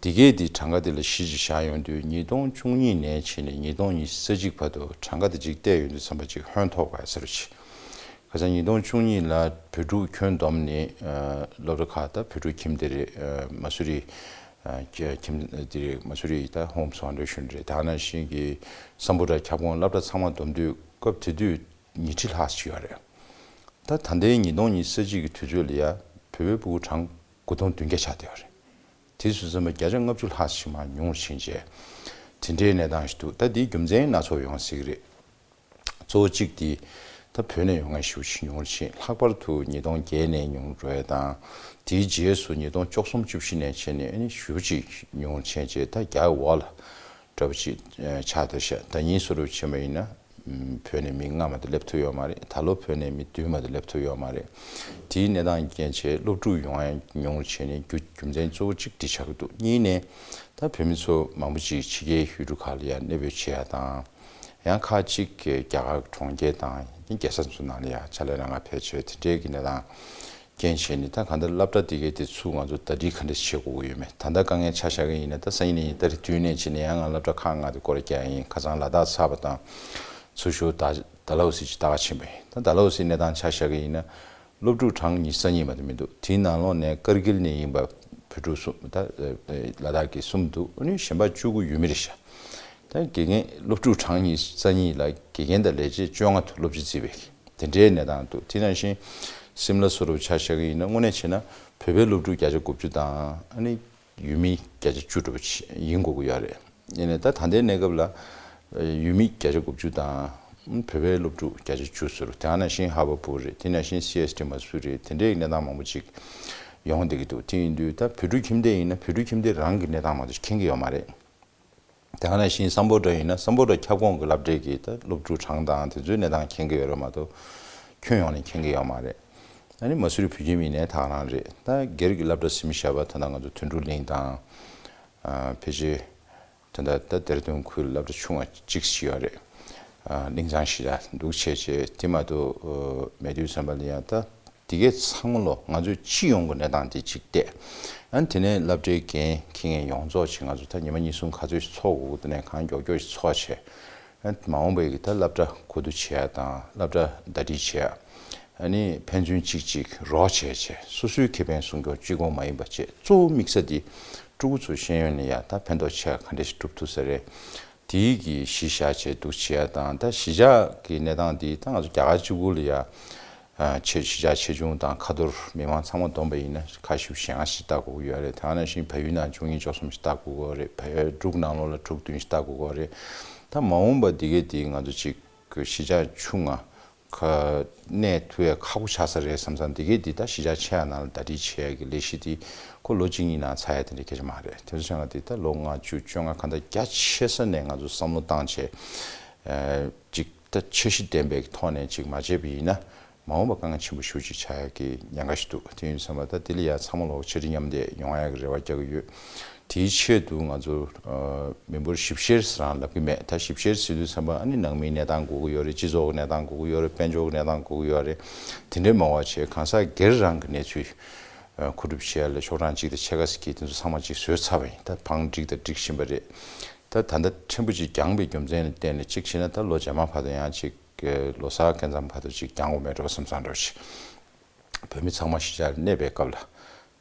དེ་གའི་དེ་གྲངས་ཀ་དེ་ལ་གཞི་ཅིག་བཞག་ཡོང་དུས། ཉིས་སྟོང་བཅུ་གཉིས་ནས་བྱས་ནས་ཉིས་སྟོང་ཉི་ཤུ་རྩ་གཅིག་བར་དུ་གྲངས་ཀ་དེ་ཅིག་བལྟས་ཡོང་དུས་ཙམ་པ་ཅིག་ཧོན་ཐོགས་པ་ཟེར་བ་ཅིག་ཁ་སང་ཉིས་སྟོང་བཅུ་གཉིས་ལ་བོད་ཕྲུག་ཁྱོན་བསྡོམས་ནས་ཨ་སློབ་གྲྭ་ཁག་ད་བོད་ཕྲུག་ཁྱིམ་སྡེ་རེད། ཨ་མ་སུ་རི་ཨ་ཁྱིམ་སྡེ་རེད། མ་སུ་རི་ད་ཧོམ་སི་ཕའུན་ཌེ་ཤན་རེད། ད་ནང་བཞིན་གྱི་སམ་བྷོ་ཊ་ཁྱབ་ཁོངས་སློབ་གྲྭ་ཚང་མ་བསྡོམས་དུས་སྐབས་དེ་དུས་ཉིས་ཁྲི་ལྷག་ཅིག་ཡོད་རེད། ད་ད་ལྟའི་ཉིས་སྟོང་ཉི་ཤུ་རྩ་གཅིག་གི་དུས་ཚོད་ལ་ཡ་བོད་པའི་ཕྲུ་གུ་གྲངས་དགུ་སྟོང་བདུན་བརྒྱ་ཆགས་བསྡད་ཡོད་རེད། དེ་སོང་ཙང་བརྒྱ་ཆ་ལྔ་བཅུ་ལྷག་ཅིག་མར་ཉུང་རུ་ཕྱིན་བྱས། དེ་འདྲའི་གནས་སྟངས་ཤིག་འདུག་ད་འདིའི་རྒྱུ་མཚན་སྣ་ཚོགས་ཡོང་སྲིད་ཀྱི་རེད། གཙོ་བོ་གཅིག་དེ་ད་བོད་ནས་ཡོང་མཁན་ཞེ་པོ་ཅིག་ཉུང་རུ་ཕྱིན། ལྷག་པར་དུ་ཉིས་སྟོང་བརྒྱད་ནས་ཉུང་རུ་འགྲོ་ཡ་དང་། དེའི་རྗེས་སུ་ཉིས་སྟོང་བཅུ་གསུམ་བཅུ་བཞི་ནས་བྱས་ནས་ཨ་ནི་ཞེ་པོ་ཅིག་ཉུང་རུ་ཕྱིན་བྱས། ད་བརྒྱ་འོག་ལ་འདྲ་པོ་ཅིག་ཆགས་བསྡད་ཤག་ད་ཉིན་བཟོ་འདྲ་བྱས་པ་ཡིན་ན། བོད་ནས་མི་ལྔ་མ་གཏོགས་སླེབས་ཐུབ་ཡོད་མ་རེད། ད་ལོ་བོད་ནས་མི་བདུན་མ་གཏོགས་སླེབས་ཐུབ་ཡོད་མ་རེད། དེའི་གནས་སྟངས་རྐྱེན་བྱས་སློབ་ཕྲུག་ཡོང་ཡ་ཉུང་རུ་བྱས་ནས་རྒྱུ་རྒྱུ་མཚན་གཙོ་བོ་གཅིག་དེ་ཆགས་ཀྱི་འདུག་གཉིས་ནས་ད་བོད་མི་ཚོ་མང་པོ་ཅིག་ཕྱི་རྒྱལ་ཡུལ་གྲུ་ཁག་ལ་ཡ་གནས་སྤོས་བྱེད་ཡ་དང་། ཡང་ཁག་ཅིག་གིས་རྒྱ་གར་གྲོང་ཁྱེར་དང་རྒྱལ་ས་ཚོ་ནང་ལ་ཡ་ཕྱག་ལས་གནང་ག་ཕེབས་བྱས། དེ་འདྲའི་གི་གནས་སྟངས་རྐྱེན་བྱས་ནས་ད་གང་ལྟར་སློབ་གྲྭ་དེ་གའི་དེ་ཚུར་ང་ཚོ་ཟླ་སྒྲིལ་ག་འདྲ་བྱེད་དགོས་ཀྱི་ཡོད་མེད། ད་ལྟ་དཀའ་ངལ་ཆ་བཞག་གི་ཡིན་ན། ད་སང་ཉིན་ནས་ཉིན་ཟླ་རེ་བདུན་ནས་བྱས་ནས་ཡང་ང་སློབ་གྲྭ་ཁག་ལྔ་དེ་སྐོར་རྒྱག་ཡིན། ཁ་སང་ལ་དྭགས་ཚར་བ་དང་། ཚུར་ཞོགས་ཌལ་ཌལ་ཧོ་སི་ཅིག་ལྟ་ག་ཕྱིན་པ་ཡིན། ད་ཌལ་ཧོ་སི་གནས་སྟངས་ཆ་བཞག་གི་ཡིན་ན། སློབ་ཕྲུག་གྲངས་ཉི་ཤུ་རྩ་གཉིས་མ་གཏོགས་མི་འདུག་དེའི་ནང་ལོགས་ནས་ཀར་གིལ་ནས་ཡིན་པ་བོད་ཕྲུག་གསུམ། ད་ལ་དྭགས་ཀྱི་གསུམ་འདུག་ཨ་ནི་གཞན་པ་བཅུ་དགུ་ཡུལ་མི་རེད་ཤག་ད་དགེ་རྒན་སློབ་ཕྲུག་གྲངས་ཉི་ཤུ་རྩ་གཉིས་ལ་དགེ་རྒན་དང་ལས་བྱེད་བཅོ་ལྔ་ཐོག་སློབ་སྤྱི་བརྩིས་པའི་དེ་འདྲའི་གནས་སྟངས་འདུག་དེ་ནང་བཞིན་སིམ་ལ་བཟོ་འདྲ་ཆ་བཞག་གི་ཡིན་ན། དངོས་གནས་བྱས་ན་བོད་པའི་སློབ་ཕྲུག་བརྒྱ་ཆ་དགུ་བཅུ་དང་། ཨ་ནི་ཡུལ་མི་བརྒྱ་ཆ་བཅུ་འདྲ་པོ་ཡིན་དགོས་ཀྱི་ཡོད་རེད། ཡིན་ནའི་ད་ད་ལྟའི་གནས་སྐབས་ལ་ཡུལ་མི་བརྒྱ་ཆ་དགུ་བཅུ་དང་། བོད་པའི་སློབ་ཕྲུག་བརྒྱ་ཆ་བཅུ་ཟེར། དེ་ནང་བཞིན་ཧ་བ་པུར་རེད། དེ་ནང་བཞིན་སི་ཨེས་ཊི་མ་སུ་རི་རེད། དེ་འདྲའི་གནས་སྟངས་མང་པོ་ཅིག་ ཡོང་བསྡད་ཀྱི་འདུག་དེ་ཡིན་དུས་ད་བོད་ཕྲུག་ཁྱིམ་སྡེ་ཡིན་ན་བོད་ཕྲུག་ཁྱིམ་སྡེ་རང་གི་གནས་སྟངས་མ་གཏོགས་མཁྱེན་གྱི་ཡོད་མ་རེད། དེ་ག་ནང་བཞིན་སམ་བྷོ་ཊ་ཡིན་ན་སམ་བྷོ་ཊ་ཁྱབ་ཁོངས་ཀྱི་སློབ་གྲྭའི་གི་ད་སློབ་ཕྲུག་གྲངས་དང་དེ་ཚོའི་གནས་སྟངས་མཁྱེན་གྱི་ཡོད་རེད་མ་གཏོགས་ཁྱོན་ཡོངས་ནས་མཁྱེན་གྱི་ཡོད་མ་རེད། ཨ་ནི་མ་སུ་རི་བོད་ཁྱིམ་ཡིན་ནའི་ད་ག་རང་རེད། ད་སྒེར་གྱི་སློབ་གྲྭ་ཟིན་བཞག་པ་ད་ལྟ་ང་ཚོ་དོན་གྲུབ་གླིང་དང་། ཨ་ཕལ་ཆེར་ད་ལྟ་ད་དེར་དོན་ཁུལ་སློབ་གྲྭ་ཆུང་བ་གཅིག་ཞིག་ཡོད་རེད། ཨ་གླིང་ཚང་ཞིག་ལ་འདུག་བྱས་བྱས་དེ་མ་གཏོགས་ཨ་མེད་དུས་ཙམ་པ་ལ་ཡང་ད་དེ་གའི་ཚང་མ་ལོ་ང་ཚོའི་སྤྱི་ཡོངས་ཀྱི་གནས་སྟངས་དེ་གཅིག་བལྟས། ཨ་ནི་དེ་ནས་སློབ་གྲྭའི་འགན་འཁྱེར་མཁན་ཡོངས་རྫོགས་ཅིག་ང་ཚོ་ད་ཉི་མ་གཉིས་གསུམ་ག་ཚོད་ཅིག་འཚོགས་དགོས་དེ་ནས་གང་མགྱོགས་མགྱོགས་ཤིག་འཚོགས་བྱས། ཨ་མ་འོངས་པའི་གི་ད་སློབ་གྲྭ་གོ་བསྡུ་བྱེད་ཡ་དང་སློབ་གྲྭ་ཟླ་སྒྲིལ་བྱེད་ཡ། ཨ་ནི་ཕན་ཚུན་གཅིག་གཅིག་རོགས་བྱས་བྱས་སོ་སོའི་ཁེ་ཕན་སྲུང་སྐྱོབ་གཅིག་པོ་མ་ཡིན་པ་བྱས་གཙོ་བོ་དམིགས་ས་འདི་ཕྲུ་གུ་ཚོ་ཤེས་ཡོན་ནི་ཡ་ད་ཕན་ཐོགས་ཆེ་ག་འདྲ་ཞིག་སྒྲུབ་ཐུབ་ས་རེད། དེའི་གི་གཞི་བཞག་བྱས་འདུག་བྱེད་ཡ་དང་ད་གཞིས་ཆགས་ཀྱི་གནས་སྟངས་འདི་ད་ང་ཚོ་རྒྱ་གར་གཅིག་པུ་ལ་ཡ་ཨ་ཆེ་གཞིས་ཆགས་ཆེ་ཆུང་དང་ཁ་ཐོར་མི་མང་ཚང་མ་བསྡོམས་པ་ཡིན་ན་ཁ་ཤས་ཞེ་ལྔ་ཞིག་ལྟ་དགོས་ཀྱི་ཡོད་རེད། ད་ག་ནང་བཞིན་བལ་ཡུལ་ནང་བཅུ་གཉིས་བཅུ་གསུམ་ཞིག་ལྟ་དགོས་ཀྱི་ཡོད་རེད། བལ་ཡུལ་འབྲུག་ནང་ལོགས་ལ་དྲུག་བདུན་ཞིག་ལྟ་དགོས་ཀྱི་ཡོད་རེད། ད་མ་འོངས་པ་འདི་གའི་འདི་ང་ཚོ་གཅིག་གཞིས་ཆགས་ཆུང་ང་ག་གནས་ཐུབ་ཡ་ཁག་པོ་ཆགས་ས་རེད་བསམ་བསམ་འདི་གའི་འདི་ད་གཞིས་ཆགས་ཆེ་ཡ་ནང་ལ་ཟླ་སྒྲིལ་བྱེད་ཡ་གི་ལས་གཞི་འདི་ཁོ་ལོ་གཅིག་གཉིས་ནང་ཚར་ཡ་དེ་འདྲ་སྐད་ཆ་མ་རེད། དེ་ཚོ་ཆ་ང་འདི་ད་ལོ་ལྔ་བཅུ་བཅོ་ལྔ་གང་ལྟར་རྒྱ་ཆེ་ས་ནས་ང་ཚོ་བསམ་བློ་བཏང་བྱས་ཨ་གཅིག་ད་འཆར་གཞི་ལྡན་པའི་ཐོག་ནས་གཅིག་མ་བྱས་པ་ཡིན་ན་མ་འོངས་པ་དཀའ་ངལ་ཆེན་པོ་ཞེ་པོ་ཅིག་ཆགས་ཡ་གི་ཉེན་ཁ་ཞིག་འདུག་དེ་ཡིན་ཙང་མ་ད་དེ་ལ་ཡ་ཚང་མ་ལོག་ཆ་འགྲིག་མཉམ་འདེགས་ཡོང་ཡ་གི་རེ་བ་རྒྱག་གི་ཡོད། དེའི་ཆེད་དུ་ང་ཚོ་ཨ་མི་འབོར་ཞིབ་བཤེར་ཟེར་རང་ལབ་ཀྱི་མེད། ད་ཞིབ་བཤེར་ཟེར་དུས་ཙམ་པ་ཨ་ནི་ནང་མིའི་གནས་སྟངས་དགོས་ཀྱི་ཡོད་རེད། སྤྱི་ཚོགས་ཀྱི་གནས་སྟངས་དགོས་ཀྱི་ཡོད་རེད། དཔལ་འབྱོར་གྱི་གནས་སྟངས་དགོས་ཀྱི་ཡོད་རེད། དེ་འདྲའི་མ་བ་བྱས་གང་ཟག་སྒེར་རང་གི་གནས་ཚུལ་ཨ་མཁོ་སྒྲུབ་བྱེད་ཡ་ལ་ཤོག་གྲངས་གཅིག་དང་ཕྱེད་ཀ་ཟེར་གྱི་དེ་ཚོ་ཚང་མ་གཅིག་བཟོས་ཚར་བ་ཡིན། ད་བང་བསྒྲིགས་དང་སྒྲིག་བཞིན་པ་རེད། ད་ད་ལྟ་ཕྲན་བུ་ཅིག་འགྱངས་པའི་རྒྱུ་མཚན་ལ་བརྟེན་ནས་གཅིག་བྱས་ན་ད་ལོ་རྗེས་མ་བར་དུ་ཡང་གཅིག་ལོ་གསར་སྐབས་མཚམས་བར་དུ་གཅིག་འགྱངས་དགོས་མེད་འགྲོ་བསམ་བསམ་འདྲ་ཞིག་བོད་མི་ཚང་མ་གཞིས་ཆགས་ལ་གནས་པའི་སྐབས་ལ་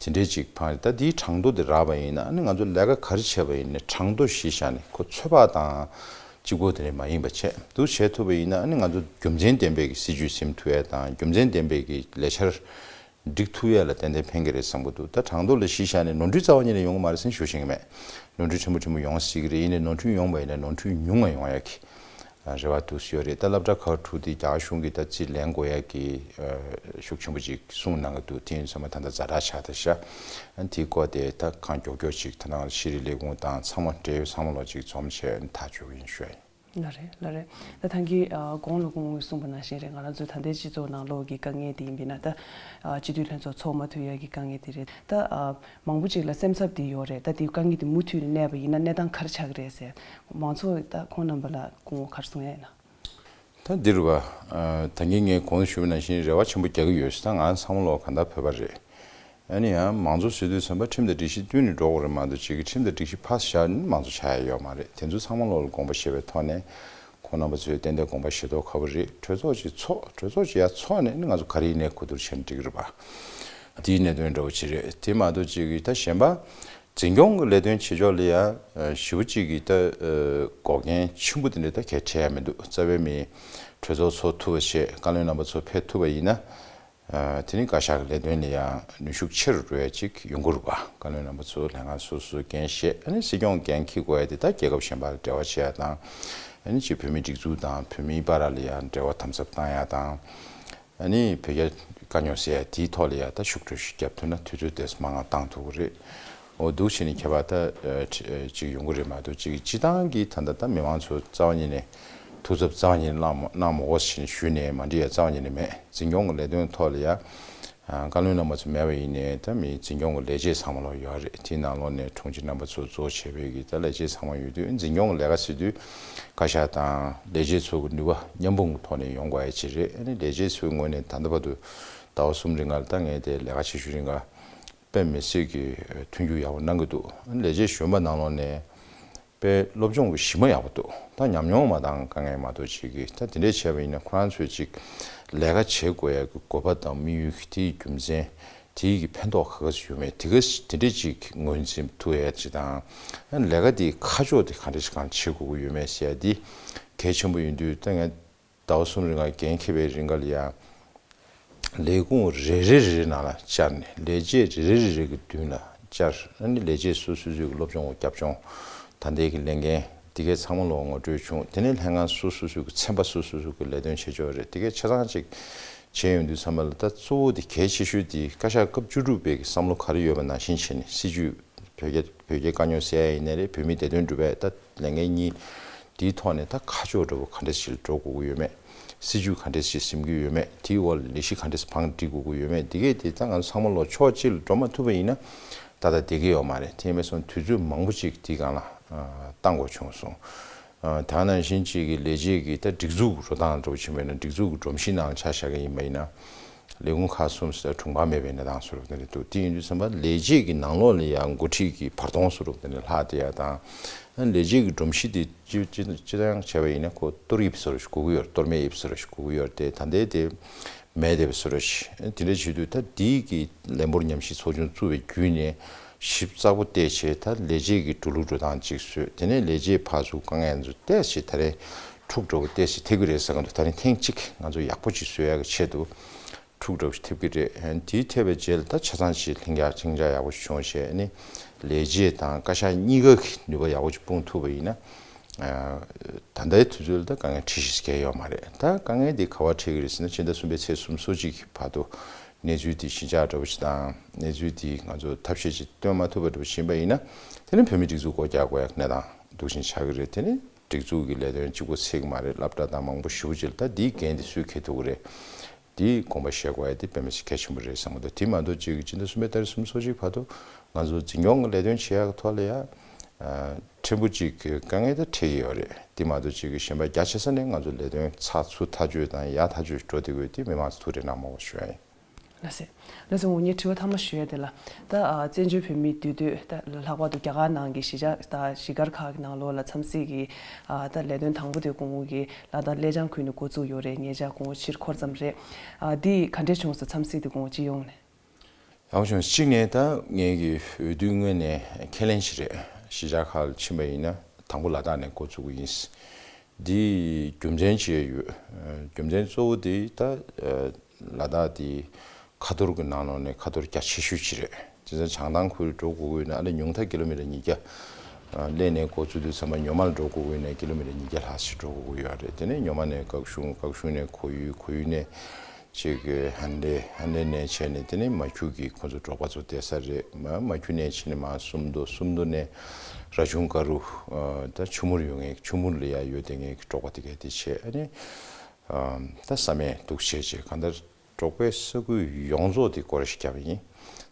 དེ་འདྲའི་ཅིག་འཕངས་རེད། ད་འདིའི་གྲངས་ཐོ་དེ་རག་པ་ཡིན་ན་ཨ་ནི་ང་ཚོ་ལས་ཀ་ག་རེ་བྱས་པ་ཡིན་ནའི་གྲངས་ཐོ་གཞི་བཞག་ནས་ཁོ་ཚོད་དཔག་དང་གཅིག་པོ་དེ་འདྲ་མ་ཡིན་པ་བྱས་འདུག་བྱས་ཐུབ་པ་ཡིན་ན་ཨ་ནི་ང་ཚོ་རྒྱུ་མཚན་ལྡན་པའི་གི་སྲིད་ཇུས་འཛིན་ཐུབ་ཡ་དང་རྒྱུ་མཚན་ལྡན་པའི་གི་ལས་འཆར་སྒྲིག་ཐུབ་ཡ་ལ་ཏན་ཏན་ཕན་གི་རེད་བསམ་གི་འདུག་ད་གྲངས་ཐོ་ལ་གཞི་བཞག་ནས་ནོར་འཁྲུལ་རྩ་བ་ཉིད་ནས་ཡོང་གི་མ་རེད་ཟེར་ཞུ་ཤེས་ཀྱི་མེད། ནོར་འཁྲུལ་ཕྲན་བུ་ཕྲན་བུ་ཡོང་སྲིད་ཀྱི་རེད། ཡིན་ནའི་ནོར་འཁྲུལ་ཡོང་བ་ཡིན་ན་ནོར་འཁྲུལ་ཉུང་ང་ཡོང་ཡ་གི་རེ་བ་འདུག་ཡོད་རེད། ད་སློབ་གྲྭ་ཁག་དྲུག་དེ་རྒྱ་གར་གཞུང་གིས་ད་རྩིས་ལེན་དགོས་ཡ་གི་ཤུགས་ཆེན་པོ་ཅིག་གསུངས་གནང་གི་འདུག་དེ་ཡིན་ཙང་མ་ད་ལྟ་ཛ་དྲག་ཆགས་ད་ཤག་དེའི་སྐོར་དེ་ད་གང་མགྱོགས་མགྱོགས་ཅིག་ད་ནང་ཤེས་རིག་ལས་ཁུངས་དང་ཚང་མ་འབྲེལ་ཡོད་ཚང་མ་ལོག་ཅིག་འཛོམས་བྱས་ཐག་གཅོད་ཀྱི་ཡིན་ཞུ་ཡ་ཡིན། ལགས་རེད། ལགས་རེད། ད་ཐང་གི་གོང་ལ་སྐུ་ངོས་གསུངས་པ་ནང་བཞིན་རེད། ང་རང་ཚོའི་ད་ལྟའི་སྤྱི་ཚོགས་ནང་ལོགས་ཀྱི་དཀའ་ངལ་དེ་ཡིན་པས་ན་ད་སྤྱི་འཐུས་ལྷན་ཚོགས་འཚོགས་མ་ཐུབ་ཡ་གི་དཀའ་ངལ་དེ་རེད། ད་མང་པོ་ཅིག་ལ་སེམས་འཚབ་དེ་ཡོད་རེད། ད་དེའི་དཀའ་ངལ་དེ་མུ་མཐུད་ནས་གནས་པ་ཡིན་ན་གནས་སྟངས་ག་རེ་ཆགས་ཀྱི་རེད་ཟེར། མང་ཚོགས་ད་ཁོང་རྣམ་པ་ལ་སྐུ་ངོ་ག་རེ་གསུང་ཡ་ཡིན་ན། ད་འདིར་བ། ད་གིན་ངས་གོང་དུ་ཞུས་པ་ནང་བཞིན་རེ་བ་ཆེན་པོ་རྒྱག་གི་ཡོད། ད་ང་ཚང་མ་ལོག་གང་ལྟར་བོད་པ་རེད། ཨ་ནི་ཡང་མང་གཙོ་ཟེར་དུས་ཙམ་པ་ཁྲིམས་དང་སྒྲིག་གཞི་བསྟུན་ནས་འགྲོ་དགོས་རེད་མ་གཏོགས་ཅིག་གི་ཁྲིམས་དང་སྒྲིག་གཞི་ཕར་བཞག་ནས་མང་གཙོ་ཆགས་ཡ་ཡོད་མ་རེད། དེ་ཚོ་ཚང་མ་ལོག་ལ་དགོངས་པ་བཞེས་པའི་ཐོག་ནས་ཁོང་རྣམ་པ་ཚོས་ཏན་ཏན་དགོངས་པ་བཞེས་མདོག་ཁ་པོ་རེད། གྲོས་ཚོགས་ཅིག་ཚོགས་གྲོས་ཚོགས་ཅིག་ཡར་ཚོགས་ནས་ཨ་ནི་ང་ཚོ་ག་རེ་ཡིན་ནའི་གོ་བསྡུར་བྱས་ནས་འགྲིག་གི་རེད་པ། དེའི་གནད་དོན་འདྲ་བོ་ཅིག་རེད། དེ་མ་གཏོགས་ཅིག་གི་ད་གཞན་པ། འཛིན་སྐྱོང་གི་ལས་དོན་བྱེད་ཕྱོགས་ལ་ཡང་ཞེ་པོ་ཅིག་གི་ད་འགོག་རྐྱེན་ཆེན་པོ་དེ་འདྲ་ད་གས་འཕྲད་ཡ་མི་འདུག་རྩ་བའི་མི་གྲོས་ཚོགས་ཚོགས་ཐུབ་པ་བྱས་བཀའ་བློན་རྣམ་པ་ཚོ་ཕེབས་ཐུབ་པ་ཡིན་ན། དེ་ནི་བཀའ་ཤག་གི་ལས་དོན་ལ་ཡང་ནུས་ཤུགས་ཆེ་རུ་འགྲོ་ཡ་ཅིག་ཡོང་གི་རེད་པ། བཀའ་བློན་རྣམ་པ་ཚོ་ལྷན་ཁང་སོ་སོའི་འགན་བཞེས་ཨ་ནི་སྲིད་སྐྱོང་འགན་འཁྱེར་དགོས་ཡ་དེ་ད་རྒྱལ་ཁབ་གཞན་པ་ལ་འབྲེལ་བ་བྱེད་ཡ་དང་། ཨ་ནི་ཅིག་བོད་མིའི་སྒྲིག་འཛུགས་དང་བོད་མིའི་བར་ལ་ཡང་འབྲེལ་བ་དམ་ཟབ་བཏང་ཡ་དང་། ཨ་ནི་བོད་རྒྱ་དཀའ་རྙོག་སེལ་ཡ་དེའི་ཐོག་ལ་ཡ་ད་ཤུགས་སྤྲོད་ཞིག་བརྒྱབ་ཐུབ་ན་དུས་ཚོད་དེ་མང་ང་བཏང་ཐུབ་ཀྱི་རེད། འོ་འདུག་བྱས་ནས་ཁྱད་པར་ད་ཅིག་ཡོང་གི་རེད་མ་གཏོགས་ཅིག་སྤྱི་བཏང་གི་ད་ལྟ་ད་མི་མང་ཚོ་རྩ་བ་ཉིད་ནས་ཐུགས་འཚབ་རྩ་བ་ཉིད་ནས་གནང་མ་གནང་མ་དགོས་ཟེར་ནས་ཞུས་ནས་མ་འགྲིག་ཡ་རྩ་བ་ཉིད་ནས་མེད། འཛིན་སྐྱོང་གི་ལས་དོན་ཐོག་ལ་ཡ་བཀའ་བློན་རྣམ་པ་ཚོ་མེད་པ་ཡིན་ནའི་ད་མི་འཛིན་སྐྱོང་གི་ལས་བྱེད་ཚང་མ་ལོག་ཡོད་རེད། དེའི་ནང་ལོགས་ནས་དྲུང་ཆེ་རྣམ་པ་ཚོ་གཙོ་བྱས་པའི་གི་ད་ལས་བྱེད་ཚང་མ་ཡོད་དུས་འཛིན་སྐྱོང་གི་ལས་ཀ་ཟེར་དུས་བཀའ་ཤག་དང་ལས་བྱེད་ཚོ་གི་ནུས་པ་མཉམ་སྤུངས་ཀྱི་ཐོག་ནས་ཡོང་དགོས་ཡ་ཅིག་རེད། ཨ་ནི་ལས་བྱེད་ཚོའི་ངོས་ནས་ད་ལྟ་བར་དུ་ཟླ་བ་གསུམ་རིང་ལ་ད་ངས་དེ་ལས་ཀ་བྱེད་ཤུལ་རིང་ལ་དཔེ་མི་སྲིད་ཀྱི་མཐུན་འགྱུར་ཡག་པོ་གནང་གི་འདུག་ཨ་ནི་ལས་བྱེད་གཞོན་པ་ནང་ལོགས་ནས་དཔེ་སློབ་སྦྱོང་གི་གཞི་མ་ཡག་པོ་འདུག་ད་ཉམས་མྱོང་མ་འདང་དཀའ་ངལ་མ་གཏོགས་བྱེད་ཀྱི་ད་དེ་འདྲས་བྱས་པ་ཡིན་ན་ཁོ་རང་ཚོས་ཅིག་ལས་ཀ་བྱེད་དགོས་ཡ་གི་དགོས་པ་དང་དམིགས་ཡུལ་གྱི་དེའི་རྒྱུ་མཚན་དེའི་གི་ཕན་ཐོགས་ག་ག་ཚོད་ཡོད་མེད་དེ་ག་དེ་འདྲས་ཅིག་ངོས་འཛིན་ཐུབ་ཡ་ཅིག་དང་ཨ་ནི་ལས་ཀ་དེའི་ཁ་ཕྱོགས་དེ་ག་འདྲས་ཅིག་གང་བྱེད་དགོས་ཀྱི་ཡོད་མེད་ཟེར་ཡ་དེ་གལ་ཆེན་པོ་ཡིན་དུས་ད་ངས། ཟླ་བ་གསུམ་རིང་ལ་འགན་འཁྱེར་བའི་རིང་ག་ལ་ཡང་ལས་ཁུངས་རེ་རེ་རེ་རེ་ནང་ལ་བཅར་ནས་ལས་བྱེད་རེ་རེ་རེ་རེ་གི་མདུན་ལ་བཅར་ཨ་ནི་ལས་བྱེད་སོ་སོ་སོའི་གི་སློབ་སྦྱོང་རྒྱབ་ལྗོངས་ད་ལྟའི་གི་ལས་འགན་དེ་གའི་ཚང་མ་ལོག་ངོ་སྤྲོད་བྱུང་། དེ་ནས་ལྷན་ཁང་སོ་སོ་སོའི་གི་ཚན་པ་སོ་སོ་སོའི་གི་ལས་དོན་བྱེད་ཕྱོགས་རེད། དེ་གའི་ཆ་ཚང་ཅིག་ བྱས་ཡོང་དུས་ཙམ་པ་ལ་ད་གཙོ་བོ་དེ་གལ་ཆེ་ཤོས་དེ་བཀའ་ཤག་སྐབས་བཅུ་དྲུག་པའི་གི་བསམ་བློ་ག་རེ་ཡོད་པ་ནང་བཞིན་བྱས་ནས་སྲིད་ཇུས་བོད་རྒྱ་བོད་རྒྱའི་དཀའ་རྙོག་སེལ་ཡ་ཡིན་ནའི་རེད། བོད་མིའི་བདེ་དོན་སྒྲུབ་པའི་ད་ལས་འགན་གཉིས་དེའི་ཐོག་ནས་ད་ཁ་ཕྱོགས་འདྲ་པོ་ག་འདྲ་ཞིག་ལ་འགྲོ་དགོས་ཀྱི་ཡོད་མེད། སྲིད་ཇུས་ག་འདྲ་ཞིག་འཛིན་གྱི་ཡོད་མེད། དེའི་འོག་ལ་ལས་གཞི་ག་འདྲ་བང་སྒྲིག་དགོས་ཀྱི་ཡོད་མེད། དེ་གས་དེ་ད་ང་ཚོ་ཚང་མ་ལོ་ཕྱོགས་གཅིག་ལ་འགྲོ་མ་ཐུབ་པ་ཡིན་ན་ད་ལྟ་བསྡད་ཀྱི་ཡོད་མ་རེད། དེ་ཡིན་པས་སོང་དུས་ཚོད་མང་པོ་ཅིག་དེའི་སྒང་ལ་ཨ་བཏང་དགོས་བྱུང་སོང་། ཨ་ད་ནང་བཞིན་ཅིག་གི་ལས་བྱེད་ཀྱི་ད་སྒྲིག་འཛུགས་འགྲོ་སྟངས་འདྲ་པོ་ཕྱིན་པ་ཡིན་ན་སྒྲིག་འཛུགས་ཀྱི་སྒྲོམ་གཞི་ནང་ལ་ཆ་བཞག་གི་ཡིན་པ་ཡིན་ན། ལས་ཁུངས་ཁག་གསུམ་ཟེར་དྲུང་འཕར་མེད་པའི་གནས་སྟངས་བཟོ་འདྲ་པོ་དེ་འདྲ་འདུག་དེ་ཡིན་དུས་ཙམ་པ་ལས་བྱེད་ཀྱི་ནང་ལོགས་ལ་ཡང་འགོ་ཁྲིད་ཀྱི་བར་སྟོང་བཟོ་འདྲ་པོ་དེ་འདྲ་ལྷག་བསྡད་ཡ་དང་། ལས་བྱེད་ཀྱི་སྒྲོམ་གཞི་དེ་སྤྱི་སྤྱི་སྤྱི་བཏང་བྱས་པ་ཡིན་ན་ཁོ་གཏོར་དབྱིབས་བཟོ་འདྲ་ཞིག་དགོས་ཀྱི་ཡོད་རེད། གཏོར་མའི་དབྱིབས་བཟོ་འདྲ་ཞིག་དགོས་ཀྱི་ཡོད་རེད་དེ། ད་ལྟའི་དེ་མེད་བསྡད་པ་བཟོ་འདྲ་ཞིག་དེ་འདྲ་བྱེད་དུས་ད་དེའི་གི་ལས་འབོར་ཉམས་ཞིབ་ཚོགས་ཆུང་བཙུགས་པའི་བརྒྱུད་ནས་ཞིབ་ཚགས་པོ་བལྟས་བྱས། ད་ལས་བྱེད་ཀྱི་འགྲོ་ལུགས་འགྲོ་སྟངས་གཅིག་བཟོས། དེ་ནས་ལས་བྱེད་ཕར་ཚུར་དཀའ་ངལ་ཚོ་ཏོག་ཙམ་ད་རེས་འཁྲུག་འགྲོ་བ་ཏོག་ཙམ་ཐེབས་ཀྱི་རེད་ཟེར་གི་འདུག་ད་རིང་ཐེངས་གཅིག་ང་ཚོ་ཡག་པོ་ཅིག་བཟོ་ཡག་གི་ཆེད་དུ་འཁྲུག་འགྲོ་བ་ཞིག་ཐེབས་ཀྱི་རེད། དེའི་ཐེབས་པའི་རྗེས་ལ་ད་ཆ་ཚང་ཅིག་ལྷིང་འཇགས་ལྷིང་འཇགས་ཡག་པོ་ཞིག་བྱུང་བྱས་ནས་ལས་བྱེད་དང་བཀའ་ཤག་གཉིས་ཀ་གི་ནུས་པ་ཡག་པོ་ཅིག་སྤུངས་ཐུབ་པ་ཡིན་ན། ད་ལྟའི་དུས་ཚོད་ལ་ད་དཀའ་ངལ་འཕྲད་གཞི་ཞིག་གང་ཡང་ཡོད་མ་རེད། ད་དཀའ་ངལ་དེ་ག་པར་འཕྲད་ཀྱི་རེད་ཟེར་ན་ཕྱི་ཟླ་གསུམ་པའི་ཚེས་སོ་གཅིག་གི་བར་དུ་གནས་ཚུལ་དེ་ཞི་འཇགས་འདྲ་པོ་ཞིག་དང་གནས་ཚུལ་དེ་ང་ཚོ་ཐབས་ཤེས་ཅིག་སྟོན་མ་ཐུབ་པ་འདྲ་པོ་ཞིག་ཡིན་པ་ཡིན་ན། དེ་ནི་བོད་མིའི་སྒྲིག་འཛུགས་སྒོ་རྒྱག་དགོས་ཡག་གནས་སྟངས་འདུག་བཞིན་ཆགས་ཀྱི་རེད། དེ་ནི་སྒྲིག་འཛུགས་ཀྱི་ལས་དོན་གཅིག་པོ་ཚད་ཀྱི་མ་རེད། སློབ་གྲྭ་དང་མང་པོ་ཞེ་པོ་ཅིག་ལ་ད་དེའི་འགན་དེ་སུས་འཁྱེར་ཐུབ་ཀྱི་རེད། དེའི་དགོངས་པ་བཞེས་དགོས་ཡ་དེ་དཔེ་མི་སྲིད་གལ་ཆེན་པོ་རེད་བསམ་གྱི་འདུག་དེ་མ་གཏོགས་ཅིག་སྤྱི་ཟླ་གསུམ་པའི་ཏ་རིག་སོ་གཅིག་བར་དུ་ང་ཚོ་འཛིན་སྐྱོང་གི་ལས་དོན་བྱེད་ཡག་གི་ཐོག་ལ་ཡ། ཕྲན་བུ་ཅིག་གི་དཀའ་ངལ་དེ་འཕྲད་ཀྱི་ཡོད་རེད། དེ་མ་གཏོགས་ཅིག་གི་གཞན་པ་རྒྱ་ཆེ་ས་ནས་ང་ཚོ་ལས་དོན་ཚགས་ཚུད་ཐག་ཆོད་དང་ཡག་ཐག་ཆོད་འགྲོ་བསྡད་ཀྱི་ཡོད་དེ་མི་མང་ཚོ་ཐུགས་རེ་གནང་མ་དགོས་ཞུ་ཡ་ཡིན། ལགས་སེ། ལགས་སེ། འོ་ངས་དྲི་བ་མཐའ་མ་ཞུ་ཡ་དེ་ལ། ད་ཨ་བཙན་བྱོལ་བོད་མིའི་འདུས་སྡོད་ད་ལྷག་པར་དུ་རྒྱ་གར་ནང་གི་གཞིས་ཆགས་ད་གཞིས་སྒར་ཁག་གི་ནང་ལོགས་ལ་འཚམས་གཟིགས་ཀྱི་ཨ་ད་ལས་དོན་དང་པོ་དེ་སྐུ་ངོ་གིས་ལ་དྭགས་ཀླད་བྱང་ཁུལ་ནས་འགོ་བཙུགས་ཡོད་རེད། ཉེ་ཆར་སྐུ་ངོ་ཕྱིར་འཁོར་ཙམ་རེད། ཨ་འདི་ག་འདྲས་བྱུང་སོང་། འཚམས་གཟིགས་དེ་སྐུ་ངོ་སྤྱི་ཡོངས་ནས། ཡག་པོ་བྱུང་། གཅིག་ནས་ད་ངེད་ཀྱི་འོས་བསྡུ་སྔོན་ནས་ཁས་ལེན་ཞིག་རེད། གཞིས་ཆགས་ཁག་ལ་ཕྱིན་པ་ཡིན་ན་དང་པོ་ལ་དྭགས་ནས་འགོ་བཙུགས་ཀྱི་ཡིན། འདི་རྒྱུ་མཚན་ཅིག་ཡོད། རྒྱུ་མཚན་གཙོ་བོ་དེ་ད་ལ་དྭགས་དེ་ཁ་ཐོར་གྱི་ནང་ལོགས་ནས་ཁ་ཐོར་རྒྱ་ཆེ་ཤོས་ཅིག་རེད། བྱས་ཙང་བྱང་ཐང་ཁུལ་འགྲོ་དགོས་ཀྱི་ཡོད་ན་ཨ་ལས་ཉུང་མཐའ་ཀི་ལོ་མི་ཊར་ཉིས་བརྒྱ། གླེ་ནས་འགོ་བཙུགས་དུས་ཙམ་པ་ཉོ་མར་འགྲོ་དགོས་ཀྱི་ཡོད་ན་ཀི་ལོ་མི་ཊར་ཉིས་བརྒྱ་ལྷག་ཞིག་འགྲོ་དགོས་ཀྱི་ཡོད་རེད། དེ་ནས་ཉོ་མ་ནས་བཀག་གཞུང་། བཀག་གཞུང་ནས་ཁོར་ཡུག། ཁོར་ཡུག་ནས་ཅིག་ཧན་ལེ། ཧན་ལེ་ནས་བྱས་ནས་དེ་ནས་མ་ཁྱུ་གི་ཁོ་ཚོ་འབྲོག་པ་ཚོ་བསྡད་ས་རེད། མ་མ་ཁྱུ་ནས་བྱས་ནས་མར་སུམ་མདོ། སུམ་མདོ་ནས་ར་ཆུང་དཀར་རུ། ད་ཆུ་མུར་ཡོང་མཁན། ཆུ་མུར་ལ་ཡ་ཡོད་བསྡད་མཁན་གྱི་འབྲོག་པ་དེ་གས་དེ་བྱས། ཨ་ནི་ད་ས་མེད་འདུག་བྱས་བྱས་གང་ལྟར་འབྲོག་པའི་ས་ཁུལ་ཡོངས་རྫོགས་དེ་སྐོར་ཞིག་བརྒྱབ་ཡིན།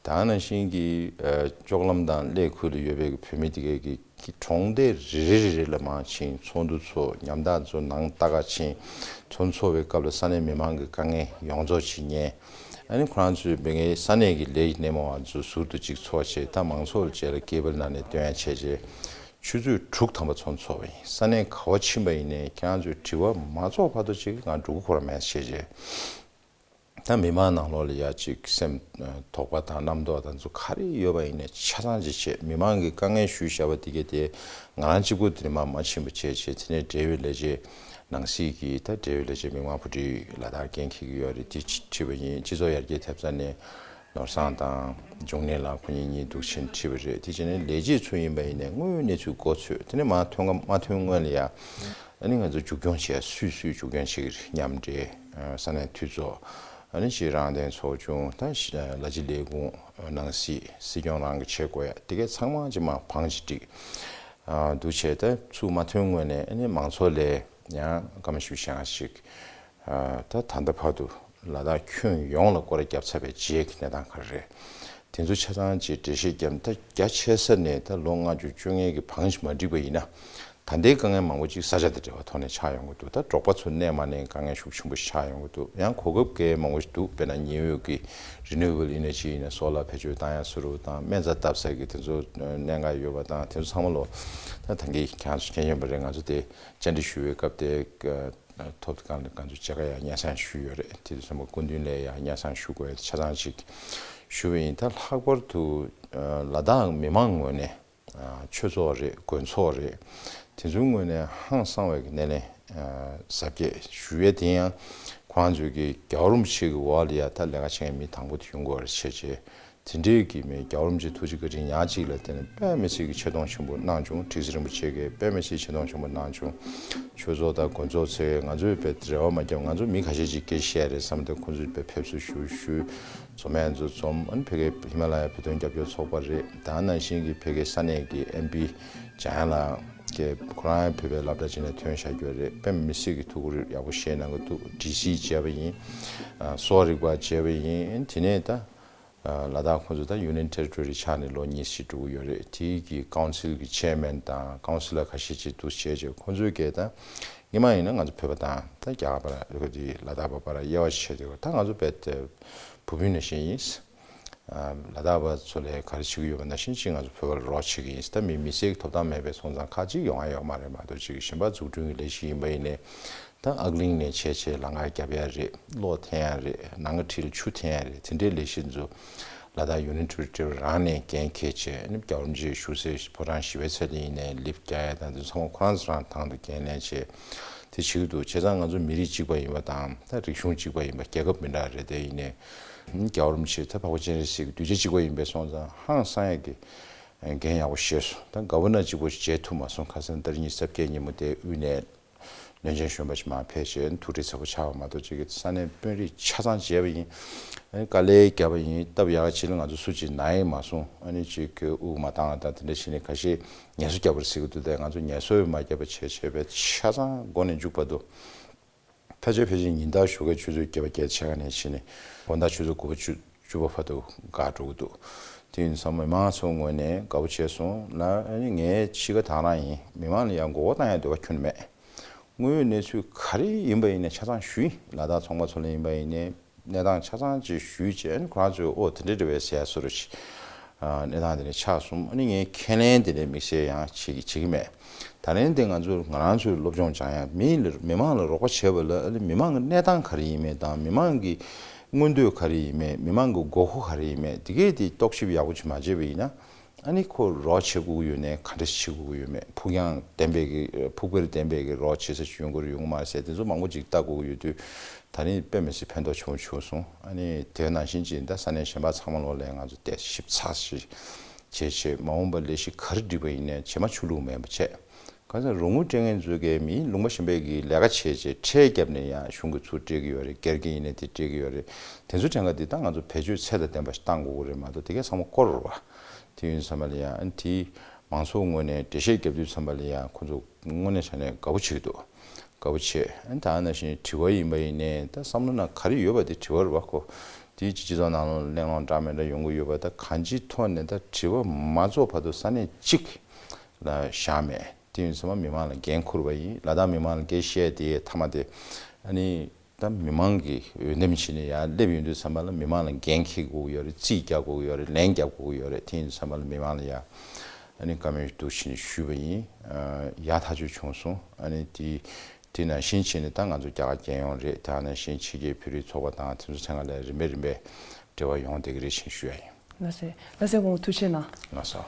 ད་ནང་བཞིན་གྱི་ཨ་ལྕོག་ལམ་དང་གླེ་ཁུལ་ལ་ཡོད་པའི་བོད་མི་དེ་གས་ཀྱི་གི་གྲོང་སྡེ་རེ་རེ་རེ་རེ་ལ་མར་ཕྱིན། ཚོགས་འདུ་ཚོགས། ཉམས་ཐག་ཚོ་ནང་ལྟ་ག་ཕྱིན། ཚོགས་འདུ་ཚོགས་པའི་སྐབས་ལ་ས་གནས་མི་མང་གི་དཀའ་ངལ་ཡོངས་རྫོགས་ཅིག་ཉན། ཨ་ནི་ཁོ་རང་ཚོའི་མི་ངའི་ས་གནས་ཀྱི་ལས་ཀྱི་སྣེ་མོ་བ་ཚོ་ཟུར་དུ་ཅིག་ཚོགས་བྱས། ད་མང་ཚོགས་ལ་རྗེས་ལ་ཀེ་བལ་ནང་ནས་སྟོན་ཡ་བྱས་རྗེས་ཆུ་ཚོད་དྲུག་ཐམ་པ་ཚོགས་འདུ་ཚོགས་པ་ཡིན། ས་གནས་ག་པར་ཕྱིན་པ་ཡིན་ནའི་ཁྱེད་རང་ཚོའི་དྲི་བ་མ་ཚོགས་བར་དུ་ཅིག་ང་འགྲོ་གི་ཁོ་རང་མེད་བྱས་རྗེས། ད་མི་མང་ནང་ལོགས་ལ་ཡ་ཅིག་སེམས་དོགས་པ་དང་རྣམ་རྟོག་དང་ཚོ་ག་རེ་ཡོད་པ་ཡིན་ནའི་ཆ་ཚང་ཅིག་བྱས། མི་མང་གི་དཀའ་ངལ་ཞུས་བཞག་པ་དེ་གས་དེ་ང་རང་གཅིག་པུ་དེ་ནས་མར་མ་ཕྱིན་པ་བྱས་བྱས། དེ་ནས་འབྲེལ་ཡོད་ལས་བྱེད་ནང་སྲིད་ཀྱི་ད་འབྲེལ་ཡོད་ལས་བྱེད་མི་མང་བུ་ཁྲིད་ལ་དྭགས་འགན་འཁྱེར་གྱི་ཡོད་རེད། དེ་ཁྲིད་པ་ཡིན། སྤྱི་ཚོགས་ཡར་རྒྱས་ཐེབས་རྩ་ནས་ནོར་བཟང་དང་འབྱུང་གནས་ལགས་ཁོ་གཉིས་གཉིས་འདུག་ཕྱིན་ཁྲིད་པ་རེད། དེ་བྱས་ནས་ལས་བྱེད་ཚོ་ཡིན་པ་ཡིན་ནའི་དངོས་ཡོད་གནས་ཚུལ་མགོ་ཚོས། དེ་ནས་མར་ཐོན་སྐབས་མ་ཐོན་སྔོན་ལ་ཡ། ཨ་ནི་ང་ཚོ་མཇུག་སྐྱོང་བྱས། སུས་སུས་མཇུག་སྐྱོང་བྱེད་ཀྱི་རེད། མཉམ་འབྲེལ། ས་གནས་འཐུས་ཚོགས། ཨ་ནི་ཕྱི་རང་བདེན་ཚོགས་ཆུང་། ད་ལ་སྤྱི་ལས་ཁུངས། ནང་སྲིད། སྲིད་སྐྱོང་རང་གིས་བྱེད་དགོས་ཡ་དེ་གས་ཚང་མ་ཅིག་མར་བང་ཅིག་བསྒྲིགས། འདུག་བྱས་ད་ཚུར་མ་ཐོན་སྔོན་ནས་ཨ་ནི་མང་ཚོགས་ལ་ཡང་སྐར་མ་བཞི་བཅུ་ཞེ་ལྔ་ཞིག་ད་ད་ལྟ་བར་དུ་ལ་དྭགས་ཁྱོན་ཡོངས་ལ་སྐོར་ར་བརྒྱབ་ཚར་བའི་རྗེས་ཀྱི་གནས་སྟངས་ག་རེ་རེད། དེ་ཚོ་ཆ་ཚང་ཅིག་འགྲེལ་བཤད་བརྒྱབ། ད་རྒྱ་ཆེ་ས་ནས་ད་ལོ་ལྔ་བཅུ་བཅོ་ལྔའི་གི་བང་ཞིག་མ་བསྒྲིགས་པ་ཡིན་ན། ད་ལྟའི་དཀའ་ངལ་མང་པོ་ཅིག་ས་ཆ་དང་འབྲེལ་བའི་ཐོག་ནས་ཆགས་ཡོང་གི་འདུག་ད་འབྲོག་པ་ཚོ་གནས་མ་གནས་དཀའ་ངལ་ཤུགས་ཆེན་པོ་ཆགས་ཡོང་གི་འདུག་ཡང་གོ་སྐབས་འགའ་མང་པོ་ཞིག་འདུག་དཔེར་ན་ཉི་འོད་ཀྱི་Renewable Energy ཡིན་ན་སོ་ལར་བེད་སྤྱོད་བཏང་ཡ་བཟོ་འདྲ་དང་། སྨན་རྩྭ་བཏབ་ས་གི་དེ་ཚོ་གནད་འགག་ཡོད་པ་དང་། དེ་ཚོ་ཚང་མ་ལོ་ད་ད་གིན་ཁྱེད་རང་ཚོ་མཁྱེན་ཡོད་པ་རེད། ང་ཚོ་དེ་བཅར་འདྲི་ཞུ་བའི་སྐབས་དེ་ཐོབ་སྒང་ལ་ང་ཚོ་མཇལ་ཁ་ཡང་སྙན་སེང་ཞུས་ཡོད་རེད། དེ་དུས་ཙམ་པ་སྐུ་མདུན་ལ་ཡང་སྙན་སེང་ཞུ་དགོས་ཡ་ཆ་ཚང་ཅིག་ཞུ་བ་ཡིན། ད་ལྷག་པར་དུ་ལ་དྭགས་མི་མང་ངོས་ནས། ཆོས་ཚོགས་རེད། དགོན་ཚོགས་རེད། དེ་ཚོའི་ངོས་ནས་ཧང་སང་བའི་སྣེ་ལེན་གཟབ་རྒྱས་ཞུ་ཡས་དེ་ཡང་ཁོང་ཚོས་ཀྱི་རྒྱལ་བ་རིན་པོ་ཆེ་གི་འོག་ལ་ཡ་ད་ལས་ཀ་བྱེད་མཁན་མི་དང་པོ་དེ་ཡོང་དགོས་རེད་བྱས་བྱས། དེ་འདྲའི་གི་མི་རྒྱལ་བ་རིན་པོ་ཆེ་ཐུགས་རྗེ་བཀའ་དྲིན་ཉག་གཅིག་ལ་བརྟེན་ནས་དཔེ་མི་སྲིད་ཀྱི་ཆེ་མཐོང་ཆེན་པོ་གནང་བྱུང་། ཁྲི་ཟུར་རིན་པོ་ཆེ་གིས་དཔེ་མི་སྲིད་ཆེ་མཐོང་ཆེན་པོ་གནང་བྱུང་། ཆོས་ཚོགས་དང་དགོན་ཚོགས་ཚོས་ང་ཚོའི་དཔེ་རེ་བ་མ་བརྒྱབ། ང་ཚོ་མི་ཁ་ཤས་ཅིག་སྐད་བཤད་རེད་བསམ་སྟེ་ཁོང་ཚོའི་དཔེ་ཕེབས་བསུ་ཞུ་ཞུས། འཛོམས་ཡས་ཚོ་འཛོམས། ཨ་ནི་ཕ་གིའི་ཧི་མ་ལ་ཡ་བོད་དོན་རྒྱབ་སྐྱོར་ཚོགས་པ་རེད། ད་ནང་བཞིན་གྱི་ཕ་གིའི་ས་གནས་ཀྱི་ཨེམ་པི་འཇམ་དབྱངས་ལགས་ཀྱིས་ཁོ་རང་བོད་པའི་སློབ་གྲྭ་ཅིག་ནས་ཐོན་བཞག་རྒྱུ་རེད། དཔེ་མི་སྲིད་ཀྱི་ཐུགས་ཁུར་ཡག་པོ་བཞེས་གནང་གི་འདུག་ཌི་སི་མཇལ་བ་ཡིན། ཨ་གསོ་བ་རིག་པ་མཇལ་བ་ཡིན། དེ་ནས་ད་ལ་དྭགས་ཁོང་ཚོ་ད་ཡུ་ནི་ཡན་ཊེ་རི་ཊོ་རི་ཆགས་ནས་ལོ་ཉི་ཤུ་འགྲོ་གི་ཡོད་རེད། དེའི་གི་ཀའུན་སིལ་གི་ཆེར་མེན་དང་ཀའུན་སི་ལར་ཁ་ཤས་ཅིག་འདུག་བྱས་བྱས་ཁོང་ཚོའི་སྐད་ད་སྔོན་མ་ཡིན་ན་ང་ཚོ་བོད་པ་དང་ད་རྒྱ་གར་བར་ལ་དྭགས་པ་བར་དབྱེ་བ་ཕྱེ་དེ་ད་ང་ཚོ་བོད་དེ་བུ་སྤུན་ནང་བཞིན་ཡིན། ལ་དྭགས་པ་ཚོ་ལ་ག་རེ་བྱེད་ཀྱི་ཡོད་པ་ནང་བཞིན་ཅིག་ང་ཚོ་བོད་པ་ལ་རོགས་བྱེད་ཀྱི་ཡིན། ད་མི་མི་སེར་གྱི་ཐོབ་ཐང་མེད་པའི་སོང་ཙང་ཁག་ཅིག་ཡོང་ཡ་ཡོད་མ་རེད་མ་གཏོགས་ཅིག་གཞན་པ་འཛུགས་སྐྲུན་གྱི་ལས་གཞི་ཡིན་པ་ཡིན་ནའི། ད་ཨག་གླིང་ནས་བྱས་བྱས་ལམ་ཁ་རྒྱབ་ཡ་རེད། གློག་འཐེན་ཡ་རེད། ནང་གི་འཁྲིས་ལ་ཆུ་འཐེན་ཡ་རེད། དེ་འདྲའི་ལས་གཞི་ཚོ་ལ་དྭགས་ཡུ་ནི་ཡན་ཊེ་རི་ཊོ་རི་རང་ནས་འགན་འཁྱེར་བྱས། ཨ་ནི་རྒྱལ་བ་རིན་པོ་ཆེའི་བཞུགས་སའི་ཕོ་བྲང་ཞི་བའི་ཚལ་དེ་ཡིན་ནའི་ལིབ་རྒྱག་ཡ་དང་དེ་ཚང་མ་ཁོ་རང་ཚོ་རང་དང་དུ་འགན་ལེན་བྱས་དེ་བྱེད་ཀྱི་འདུག་བྱས་ཙང་ང་ཚོ་མི་རིགས་གཅིག་པ་ཡིན་པ་དང་ད་རིག་གཞུང་གཅིག་པ་ཡིན་པ། རྒྱལ་ཁབ་མི་འདྲ་རེད། དེ་ཡིན་ནའི་རྒྱལ་བ་རིན་པོ་ཆེ་ད་འཕགས་པ་སྤྱན་རས་གཟིགས་ཀྱི་གདུལ་བྱ་གཅིག་པ་ཡིན་པའི་སོང་ཙང་ཧང་སང་ཡ་གི་འགན་ཡག་པོ་བཞེས་སོང་། ད་ག་བ་ན་གཅིག་པོ་ཞིག་མཇལ་ཐུབ་མ་སོང་། ཁ་སང་ཏ་རིག་གཉིས་གཟའ་སྐར་ཉིན་མོ་དེ་དབུས་ནས་བློན་ཆེན་གཞོན་པ་ཞིག་མར་ཕེབས་བྱས་ཐུགས་འཕྲད་ཚ་པོ་ཆགས་པ་མ་གཏོགས་ཅིག་གི་ས་གནས་དཔོན་རིགས་ཆ་ཚང་མཇལ་བ་ཡིན། ཨ་ནི་དཀའ་ལས་བརྒྱབ་པ་ཡིན། སྟབས་ཡག་ག་ཅིག་ལ་ང་ཚོ་སུ་གཅིག་ན་ཡི་མ་སོང་། ཨ་ནི་ཅིག་གི་དབུགས་མ་འདང་བ་དང་དེ་འདྲ་བྱས་ནས་ཁ་ཤས་ངལ་གསོ་བརྒྱབ་པ་རེད་ཟེར་གི་འདུག་དེ་ང་ཚོ་ངལ་གསོ་ཡང་མ་བརྒྱབ་པ་བྱས་བྱས་པས་ཆ་ཚང་མགོ་ནས་མཇུག་བར་དུ་ཕལ་ཆེར་ཕལ་ཆེར་ཉིན་ལྟར་ཞོགས་ཀས་ཆུ་ཚོད་བརྒྱད་པ་བརྒྱད་ཕྱེད་ཀ་ནས་བྱས་ནས་དགོང་དག་ཆུ་ཚོད་དགུ་པ་བཅུ་བཅུ་པ་བར་དུ་འགག་འགྲོ་གི་འདུག་དེ་ཡིན་ཙང་མི་མང་ཚོའི་ངོས་ནས་དགའ་པོ་བྱས་སོང་། ལ་ཨ་ནི་ངའི་གཤིས་ཀ་དེ་རང་ཡིན། མི་མང་ལ་ཡང་མགོ་སྐོར་བཏང་ཡ་འདོད་པ་ཁྱོན་ནས་མེད། དངོས་ཡོད་གནས་ཚུལ་ག་རེ་ཡིན་པ་ཡིན་ནའི་ཆ་ཚང་ཞུས་ཡིན། ལ་དྭགས་ཚོང་པ་ཚོ་ལ་ཡིན་པ་ཡིན་ནའི་གནས་སྟངས་ཆ་ཚང་ཅིག་ཞུས་བྱས། ཨ་ནི་ཁོ་རང་ཚོས་ཨོ་དེ་འདྲ་རེད་པས་ཟེར་ཡ་བཟོ་འདྲ་ཞིག་ཨ་གནས་སྟངས་དེ་འདྲ་ཆགས་སོང་། ཨ་ནི་ངས་ཁས་ལེན་དེ་འདྲའི་དམིགས་བསལ་ཡང་བྱེད་ཀྱི་བྱེད་ཀྱི་མེད། ད་ལན་དེ་ང་ཚོས་ང་རང་ཚོའི་སློབ་སྦྱོང་སྦྱང་ཡ་མི་ལ་མི་མང་ལ་རོགས་པ་བྱེད་པ་ལ་ཨ་ནི་མི་མང་གི་གནས་སྟངས་ག་རེ་ཡིན་མིན་དང་མི་མང་གི་མངོན་འདོད་ག་རེ་ཡིན་མིན། མི་མང་གི་དགོས་མཁོ་ག་རེ་ཡིན་མིན་དེ་གས་དེ་རྟོག་ཞིབ་ཡག་པོ་ཅིག་མ་བྱས་པ་ཡིན་ན། ཨ་ནི་ཁོ་རོགས་བྱེད་དགོས་ཀྱི་ཡོད་ནའི་ག་འདྲ་བྱེད་དགོས་ཀྱི་ཡོད་མེད། ཕུགས་རྒྱང་ལྡན་པའི་གི་ཕུགས་བསམ་ལྡན་པའི་གི་རོགས་བྱེད་ས་ཅིག་ཡོང་གི་རེད་ཡོང་གི་མ་རེད་ཟེར་དེ་ཚོ་མང་པོ་ཅིག་ལྟ་དགོས་ཀྱི་ཡོད་དུས། ད་ནི་དཔེ་མི་སྲིད་ཕན་ཐོགས་ཆེན་པོ་བྱུང་སོང་། ཨ་ནི་དེ་ནང་བཞིན་ཅིག་ད་ས་གནས་གཞན་པ་ཚང་མ་ལོག་ལ་ང་ཚོ་བལྟས་ཞིབ་ཚགས་ཤིག་བྱས་བྱས་མ་འོངས་པ་ལས་གཞི་ག་རེ་སྒྲིག་པ་ཡིན་ནའི་རྗེས་མ་ཆུ་ལུག་མེད་པ་བྱས། གང་ཟེར་རོགས་དངུལ་སྤྲད་མཁན་ཚོས་གི་མིའི་ལུང་པ་གཞན་པའི་གི་ལས་ཀ་བྱས་བྱས་ཁྲལ་བརྒྱབ་ནས་ཡང་གཞུང་གི་ཚུར་སྤྲད་ཀྱི་ཡོད་རེད། སྒེར་གྱི་ཡིན་ནའི་དེ་སྤྲད་ཀྱི་ཡོད་རེད། དེ་ཚོ་གྲངས་ཀ་དེ་ད་ང་ཚོ་བེད་སྤྱོད་ཚད་དང་ལྡན་པ་ཞིག་བཏང་དགོས་ཀྱི་རེད་མ་གཏོགས་དེ་གས་ཚང་མ་བསྐོར་བ། དེ་ཡིན་ཙམ་པ་ལ་ཡང་ཨ་ནི་དེ་མང་ཚོགས་ངོས་ནས་འགྲེལ་བཤད་རྒྱབ་དུས་ཙམ་པ་ལ་ཡང་ཁོ་ཚོ་དངོས་གནས་ཆ་ནས་དགའ་པོ་བྱེད་ཀྱི་འདུག་དགའ་པོ་བྱེད། ཨ་ནི་ད་ནང་བཞིན་དྲི་བ་ཡིན་པ་ཡིན་ནའི་ད་བསམ་བློ་ནང་ག་རེ་ཡོད་པ་དེ་དྲི་བ་རེད་བ། ཁོ་དེ་སྤྱི་སྤྱི་ཚོགས་ནང་ལོགས་གླེང་སློང་འདྲ་མི་འདྲ་ཡོང་གི་ཡོད་པ། ད་གང་ཅིའི་ཐོག་ནས་ད་དྲི་བ་མ་རྫོགས་བར་དུ་ས་གནས་གཅིག་ལ་བཞག་མེད། དེ་ཡིན་ཙང་མི་མང་ལ་འགན་འཁུར་བ་ཡིན། ལ་དྭགས་མི་མང་ལ་འགན་བཞེས་དེ་མཐའ་མ་དེ་ཨ་ནི་ད་མི་མང་གི་འོས་འདེམས་བྱས་ནས་ཡར་སླེབས་ཡོང་དུས་ཙམ་པ་ལ་མི་མང་ལ་འགན་འཁྱེར་དགོས་ཀྱི་ཡོད་རེད། རྩིས་རྒྱག་དགོས་ཀྱི་ཡོད་རེད། ལན་རྒྱག་དགོས་ཀྱི་ཡོད་རེད། དེ་ཡིན་དུས་ཙམ་པ་ལ་མི་མང་ལ་ཡར་ཨ་ནི་བཀའ་མོལ་འདུག་བྱས་ནས་ཞུས་པ་ཡིན། ཡག་ཐག་ཆོད་བྱུང་སོང་། ཨ་ནི་དེ་དེ་ནང་བཞིན་བྱས་ནས་ད་ང་ཚོ་རྒྱ་གར་རྒྱལ་ཡོངས་རེད། ད་ནང་བཞིན་ཕྱི་རྒྱལ་བོད་རིགས་ཚོགས་པ་དང་དེ་ཚོ་ཚང་མ་ལ་རིམ་པས་རིམ་པས་འབྲེལ་བ་ཡོང་བསྡད་ཀྱི་རེད་ཅེས་ཞུ་ཡ་ཡིན། ལགས་སོ། ལགས་སོ། ཁོང་ཐུགས་རྗེ་གནང་། ལགས་སོ།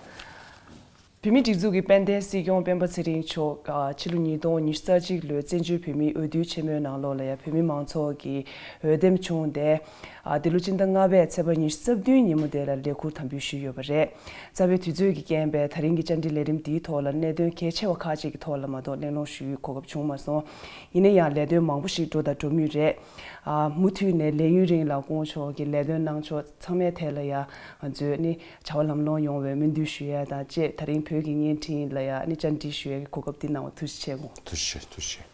བོད་མིའི་སྒྲིག་འཛུགས་ཀྱི་དཔལ་ལྡན་སྲིད་སྐྱོང་སྤེན་པ་ཚེ་རིང་མཆོག་ཨ་ཕྱི་ལོ་ཉིས་སྟོང་ཉི་ཤུ་རྩ་གཅིག་ལོའི་བཙན་བྱོལ་བོད་མིའི་འོས་བསྡུའི་ཆེན་མོའི་ནང་ལོགས་ལ་ཡང་བོད་མི་མང་ཚོགས་ཀྱི་འོས་འདེམས་བྱུང་སྟེ། ཨ་འདི་ལོ་སྤྱི་ཟླ་ལྔ་པའི་ཚེས་པ་ཉི་ཤུ་རྩ་བདུན་ཉིན་མོ་དེ་ལ་ལས་འཁུར་དམ་འབུལ་ཞུས་ཡོད་པ་རེད། རྩ་བའི་དུས་ཚོད་ཀྱི་རྐྱེན་པས་ད་རིང་གི་བཅར་འདྲི་ལས་རིམ་འདིའི་ཐོག་ལ་གནད་དོན་གལ་ཆེ་བ་ཁག་ཅིག་གི་ཐོག་ལ་མ་གཏོགས་གླེང་སློང་ཞུ་ཡུལ་གོ་སྐབས་བྱུང་མ་སོང་། ཡིན་ན་ཡང་ལས་དོན་མང་པོ་ཞིག་འགྲོ་དང་འགྲོ་མུས་རེད། ཨ་མུ་མཐུད་ནས་ལས་ཡུན་རིང་ལ་སྐུ་ངོ་མཆོག་གིས་ལས་དོན་གནང་ཕྱོགས་ཚང་མའི་ཐད་ལ་ཡང་ང་ཚོས་ནི་བྱ་བ་ལམ་ལྷོང་ཡོང་བའི་སྨོན་འདུན་ཞུ་ཡ་དང་བཅས་ད་རིང་བོད་ཀྱི་བརྙན་འཕྲིན་ལ་ཡང་ནི་བཅར་འདྲི་ཞུ་ཡ་གི་གོ་སྐབས་འདི་གནང་བ་ཐུགས་རྗེ་ཆེ་སྐུ་ངོ། ཐུགས་རྗེ་ཆེ། ཐུགས་རྗེ་ཆེ།